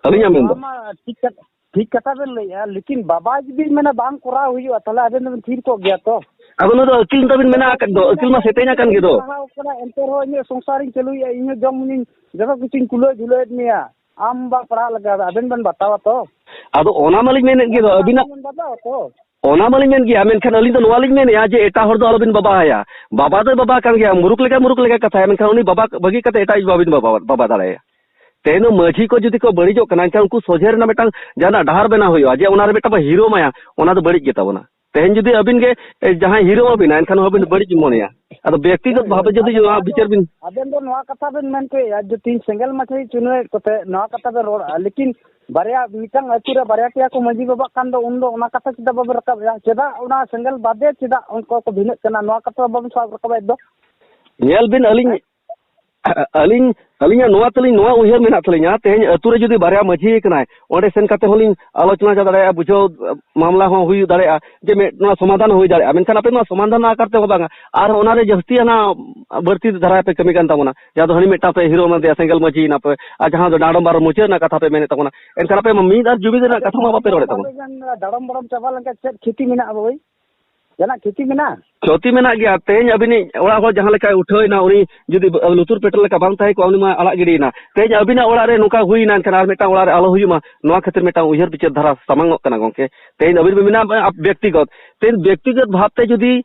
ᱟᱹᱞᱤᱧᱟᱜ ᱢᱮᱱ ᱫᱚ᱾ ᱱᱚᱣᱟ ᱢᱟ ᱴᱷᱤᱠ ᱠᱟᱛᱷᱟ, ᱴᱷᱤᱠ ᱠᱟᱛᱷᱟ ᱵᱮᱱ ᱞᱟᱹᱭᱮᱜᱼᱟ, ᱞᱮᱠᱤᱱ ᱵᱟᱵᱟ ᱡᱩᱫᱤ ᱢᱮᱱᱟ ᱵᱟᱝ ᱠᱚᱨᱟᱣ ᱦᱩᱭᱩᱜᱼᱟ, ᱛᱟᱦᱞᱮ ᱟᱵᱮᱱ ᱫᱚᱵᱮᱱ ᱛᱷᱤᱨ ᱠᱚᱜ ᱜᱮᱭᱟ ᱛᱚ? ᱟᱫᱚ ᱱᱩᱭ ᱫᱚ ᱟᱹᱠᱤᱞ ᱛᱟᱵᱤᱱ ᱢᱮᱱᱟᱜ ᱟᱠᱟᱫ ᱫᱚ, ᱟᱹᱠᱤᱞ ᱢᱟ ᱥᱮᱛᱮᱧ ᱟᱠᱟᱱ ᱜᱮ ᱫᱚ᱾ ᱯᱟᱲᱦᱟᱣ ᱠᱟᱱᱟ, ᱮᱱᱛᱮ ᱨᱮᱦᱚᱸ ᱤᱧᱟᱹᱜ ᱥᱚᱝᱥᱟᱨᱤᱧ ᱪᱟᱹᱞᱩᱭᱮᱫᱼᱟ, ᱤᱧᱟᱹᱜ ᱡᱚᱢ ᱧᱩᱧ, ᱡᱚᱛᱚ ᱠᱤᱪᱷᱩᱧ ᱠᱩᱞᱟᱹᱣ ᱡᱷᱩᱞᱟᱹᱣᱮᱫ ᱢᱮᱭᱟ, ᱟᱢ ᱵᱟᱢ ᱯᱟᱲᱦᱟᱜ ᱞᱟᱹᱜᱤᱫ, ᱟᱵᱮᱱ ᱵᱮᱱ ᱵᱟᱛᱟᱣᱟ ᱛᱚ? ᱟᱫᱚ ᱚᱱᱟ ᱢᱟᱞᱤᱧ ᱢᱮᱱᱮᱫ ᱜᱮ ᱫᱚ, ᱟᱹᱵᱤᱱᱟᱜ ᱵᱮᱱ ᱵᱟᱛᱟᱣᱟ ᱛᱚ? ᱚᱱᱟ ᱢᱟᱞᱤᱧ ᱢᱮᱱ ᱜᱮᱭᱟ, ᱢᱮᱱᱠᱷᱟᱱ ᱟᱹᱞᱤᱧ ᱫᱚ ᱱᱚᱣᱟ ᱞᱤᱧ ᱢᱮᱱᱮᱫᱼᱟ ᱡᱮ ᱮᱴᱟᱜ ᱦᱚᱲ ᱫᱚ ᱟᱞᱚᱵᱤᱱ ᱵᱟᱵᱟ ᱟᱭᱟ᱾ ᱵᱟᱵᱟ ᱫᱚᱭ ᱵᱟᱵᱟ ᱠᱟᱱ ᱜᱮᱭᱟ, ᱢᱩᱨᱩᱠ ᱞᱮᱠᱟ, ᱢᱩᱨᱩᱠ ᱞᱮᱠᱟ ᱠᱟᱛᱷᱟᱭᱟ, ᱢᱮᱱᱠᱷᱟᱱ ᱩᱱᱤ ᱵᱟᱵᱟ ᱵᱟᱹᱜᱤ ᱠᱟᱛᱮ ᱮᱴᱟᱜ ᱵᱟᱵᱤᱱ ᱵᱟᱵᱟ, ᱵᱟᱵᱟ ᱫᱟᱲᱮᱭᱟᱭᱟ᱾ ᱛᱮᱦᱮᱧ ᱫᱚ ᱢᱟᱹᱡᱷᱤ ᱠᱚ ᱡᱩᱫᱤ ᱠᱚ ᱵᱟᱹᱲᱤᱡᱚᱜ ᱠᱟᱱᱟ, ᱮᱱᱠᱷᱟᱱ ᱩᱱᱠᱩ ᱥᱚᱡᱷᱮ ᱨᱮᱱᱟᱜ ᱢᱤᱫᱴᱟᱝ ᱡᱟᱦᱟᱱᱟᱜ ᱰᱟᱦᱟᱨ ᱵᱮᱱᱟᱣ ᱦᱩᱭᱩᱜᱼᱟ, ᱡᱮ ᱚᱱᱟ ᱨᱮ ᱢᱤᱫᱴᱟᱝ ᱵᱚ ᱦᱤᱨᱳ ᱢᱟᱭᱟ, ᱚᱱᱟ ᱫᱚ ᱵᱟᱹᱲᱤᱡ ᱜᱮ ᱛᱟᱵᱚᱱᱟ᱾ ᱛᱮᱦᱮᱧ ᱡᱩᱫᱤ ᱟᱹᱵᱤᱱ ᱜᱮ, ᱮ, ᱡᱟᱦᱟᱸᱭ ᱦᱤᱨᱳ ᱟᱹᱵᱤᱱᱟ, ᱮᱱᱠᱷᱟᱱ ᱦᱚᱸ ᱟᱹᱵᱤᱱ ᱵᱟᱹᱲᱤᱡ ᱵᱤᱱ ᱢᱚᱱᱮᱭᱟ᱾ ᱟᱫᱚ ᱵᱮᱠᱛᱤᱜᱚᱛ ᱵᱷᱟᱵᱮ ᱡᱩᱫᱤ ᱟᱵᱮᱱ ᱱᱚᱣᱟ ᱫᱚ, ᱵᱤᱪᱟᱹᱨ ᱵᱤᱱ ᱟᱵᱮᱱ ᱫᱚ ᱱᱚᱣᱟ ᱠᱟᱛᱷᱟ ᱵᱮᱱ ᱢᱮᱱ ᱦᱚᱪᱚᱭᱮᱫᱼᱟ ᱡᱮ ᱛᱤᱦᱤᱧ ᱥᱮᱸᱜᱮᱞ ᱢᱟᱹᱪᱷᱤ ᱪᱩᱱᱟᱹᱣᱮᱫ ᱠᱚᱛᱮ ᱱᱚᱣᱟ ᱠᱟᱛᱷᱟ ᱵᱮᱱ ᱨᱚᱲᱟ, ᱞᱮᱠᱤᱱ ᱵᱟᱨᱭᱟ, ᱢᱤᱫᱴᱟᱝ ᱟᱹᱛᱩ ᱨᱮ ᱵᱟᱨᱭᱟ ᱯᱮᱭᱟ ᱠᱚ ᱢᱟᱹᱡᱷᱤ ᱵᱟᱵᱟᱜ ᱠᱟᱱ ᱫᱚ, ᱩᱱᱫᱚ ᱚᱱᱟ ᱠᱟᱛᱷᱟ ᱪᱮᱫᱟᱜ ᱵᱟᱵᱮᱱ ᱨᱟᱠᱟᱵᱮᱫᱼᱟ? ᱪᱮᱫᱟᱜ ᱚᱱᱟ ᱥᱮᱸᱜᱮᱞ ᱵᱟᱫᱮ ᱪᱮᱫᱟᱜ ᱚᱱᱠᱟ ᱠᱚ ᱵᱷᱤᱱᱟᱹᱜ ᱠᱟᱱᱟ, ᱱᱚᱣᱟ ᱠᱟᱛᱷᱟ ᱵᱟᱵᱮᱱ ᱥᱟᱵ ᱨᱟᱠᱟᱵᱮᱫ ᱫᱚ? ᱧᱮᱞ ᱵᱤᱱ, ᱟᱹᱞᱤᱧ, ᱟᱹᱞᱤᱧ, ᱟᱹᱞᱤᱧᱟᱜ ᱱᱚᱣᱟ ᱛᱟᱹᱞᱤᱧ, ᱱᱚᱣᱟ ᱩᱭᱦᱟᱹᱨ ᱢᱮᱱᱟᱜ ᱛᱟᱹᱞᱤᱧᱟ, ᱛᱮᱦᱮᱧ ᱟᱹᱛᱩ ᱨᱮ ᱡᱩᱫᱤ ᱵᱟᱨᱭᱟ ᱢᱟᱹᱡᱷᱤ ᱠᱟᱱᱟᱭ, ᱚᱸᱰᱮ ᱥᱮᱱ ᱠᱟᱛᱮ ᱦᱚᱸᱞᱤᱧ ᱟᱞᱳᱪᱚᱱᱟ ᱫᱟᱲᱮᱭᱟᱜᱼᱟ, ᱵᱩᱡᱷᱟᱹᱣ ᱢᱟᱢᱞᱟ ᱦᱚᱸ ᱦᱩᱭ ᱫᱟᱲᱮᱭᱟᱜᱼᱟ, ᱡᱮ ᱢᱤᱫ ᱱᱚᱣᱟ ᱥᱚᱢᱟᱫᱷᱟᱱ ᱦᱩᱭ ᱫᱟᱲᱮᱭᱟᱜᱼᱟ᱾ ᱢᱮᱱᱠᱷᱟᱱ ᱟᱯᱮ ᱱᱚᱣᱟ ᱥᱚᱢᱟᱫᱷᱟᱱ ᱟᱠᱟᱨ ᱛᱮ ᱦᱚᱸ ᱵᱟᱝᱟ, ᱟᱨ ᱚᱱᱟ ᱨᱮ ᱡᱟᱹᱥᱛᱤ ᱦᱟᱱᱟ ᱵᱟᱹᱲᱛᱤ ᱫᱷᱟᱨᱟ ᱯᱮ ᱠᱟᱹᱢᱤ ᱠᱟᱱ ᱛᱟᱵᱚᱱᱟ, ᱡᱟᱦᱟᱸ ᱫᱚ ᱦᱟᱹᱱᱤ ᱢᱤᱫᱴᱟᱝ ᱯᱮ ᱦᱤᱨᱳ ᱮᱢᱟᱫᱮᱭᱟ, ᱥᱮᱸᱜᱮᱞ ᱢᱟᱹᱡᱷᱤᱭᱮᱱᱟ ᱯᱮ, ᱟᱨ ᱡᱟᱦᱟᱸ ᱫᱚ ᱰᱟᱸᱰᱚᱢ ᱵᱟᱨᱚ ᱢᱩᱪᱟᱹᱫ ᱨᱮᱱᱟᱜ ᱠᱟᱛᱷᱟ ᱯᱮ ᱢᱮᱱᱮᱫ ᱛᱟᱵᱚᱱᱟ, ᱮᱱᱠᱷᱟᱱ ᱟᱯᱮ ᱢᱟ ᱢᱤᱫ ᱟᱨ ᱡᱩᱢᱤᱫ ᱨᱮᱱᱟᱜ ᱠᱟᱛᱷᱟ ᱢᱟ ᱵᱟᱯᱮ ᱨᱚᱲᱮᱫ ᱛᱟᱵᱚᱱᱟ᱾ ᱰᱟᱸᱰᱚᱢ ᱵᱟᱨᱚᱢ ᱪᱟᱵᱟ ᱞᱮᱱᱠᱷᱟᱱ ᱪᱮᱫ ᱠᱷᱤᱛᱤ ᱢᱮᱱᱟᱜᱼᱟ ᱵᱳᱭ? ᱡᱟᱦᱟᱱᱟᱜ ᱠᱷᱤᱛᱤ ᱢᱮᱱᱟᱜᱼᱟ? ᱠᱷᱚᱛᱤ ᱢᱮᱱᱟᱜ ᱜᱮᱭᱟ᱾ ᱛᱮᱦᱮᱧ ᱟᱹᱵᱤᱱᱤᱡ ᱚᱲᱟᱜ ᱦᱚᱲ ᱡᱟᱦᱟᱸ ᱞᱮᱠᱟᱭ ᱩᱴᱷᱟᱹᱣ ᱮᱱᱟ, ᱩᱱᱤ ᱡᱩᱫᱤ ᱞᱩᱛᱩᱨ ᱯᱮᱴᱮᱨ ᱞᱮᱠᱟ ᱵᱟᱝ ᱛᱟᱦᱮᱸ ᱠᱚᱜᱼᱟ, ᱩᱱᱤ ᱢᱟ ᱟᱲᱟᱜ ᱜᱤᱰᱤᱭᱮᱱᱟ᱾ ᱛᱮᱦᱮᱧ ᱟᱹᱵᱤᱱᱟᱜ ᱚᱲᱟᱜ ᱨᱮ ᱱᱚᱝᱠᱟ ᱦᱩᱭᱮᱱᱟ, ᱮᱱᱠᱷᱟᱱ ᱟᱨ ᱢᱤᱫᱴᱟᱝ ᱚᱲᱟᱜ ᱨᱮ ᱟᱞᱚ ᱦᱩᱭᱩᱜ ᱢᱟ, ᱱᱚᱣᱟ ᱠᱷᱟᱹᱛᱤᱨ ᱢᱤᱫᱴᱟᱝ ᱩᱭᱦᱟᱹᱨ ᱵᱤᱪᱟᱹᱨ ᱫᱷᱟᱨᱟ ᱥᱟᱢᱟᱝ ᱚᱜ ᱠᱟᱱᱟ ᱜᱚᱢᱠᱮ᱾ ᱛᱮᱦᱮᱧ ᱟᱹᱵᱤᱱ ᱵᱤᱱ ᱢᱮᱱᱟ, ᱟᱯ-, ᱵᱮᱠᱛᱤᱜᱚᱛ, ᱛᱮᱦᱮᱧ ᱵᱮᱠᱛᱤᱜᱚᱛ ᱵᱷᱟᱵᱽ ᱛᱮ ᱡᱩᱫᱤ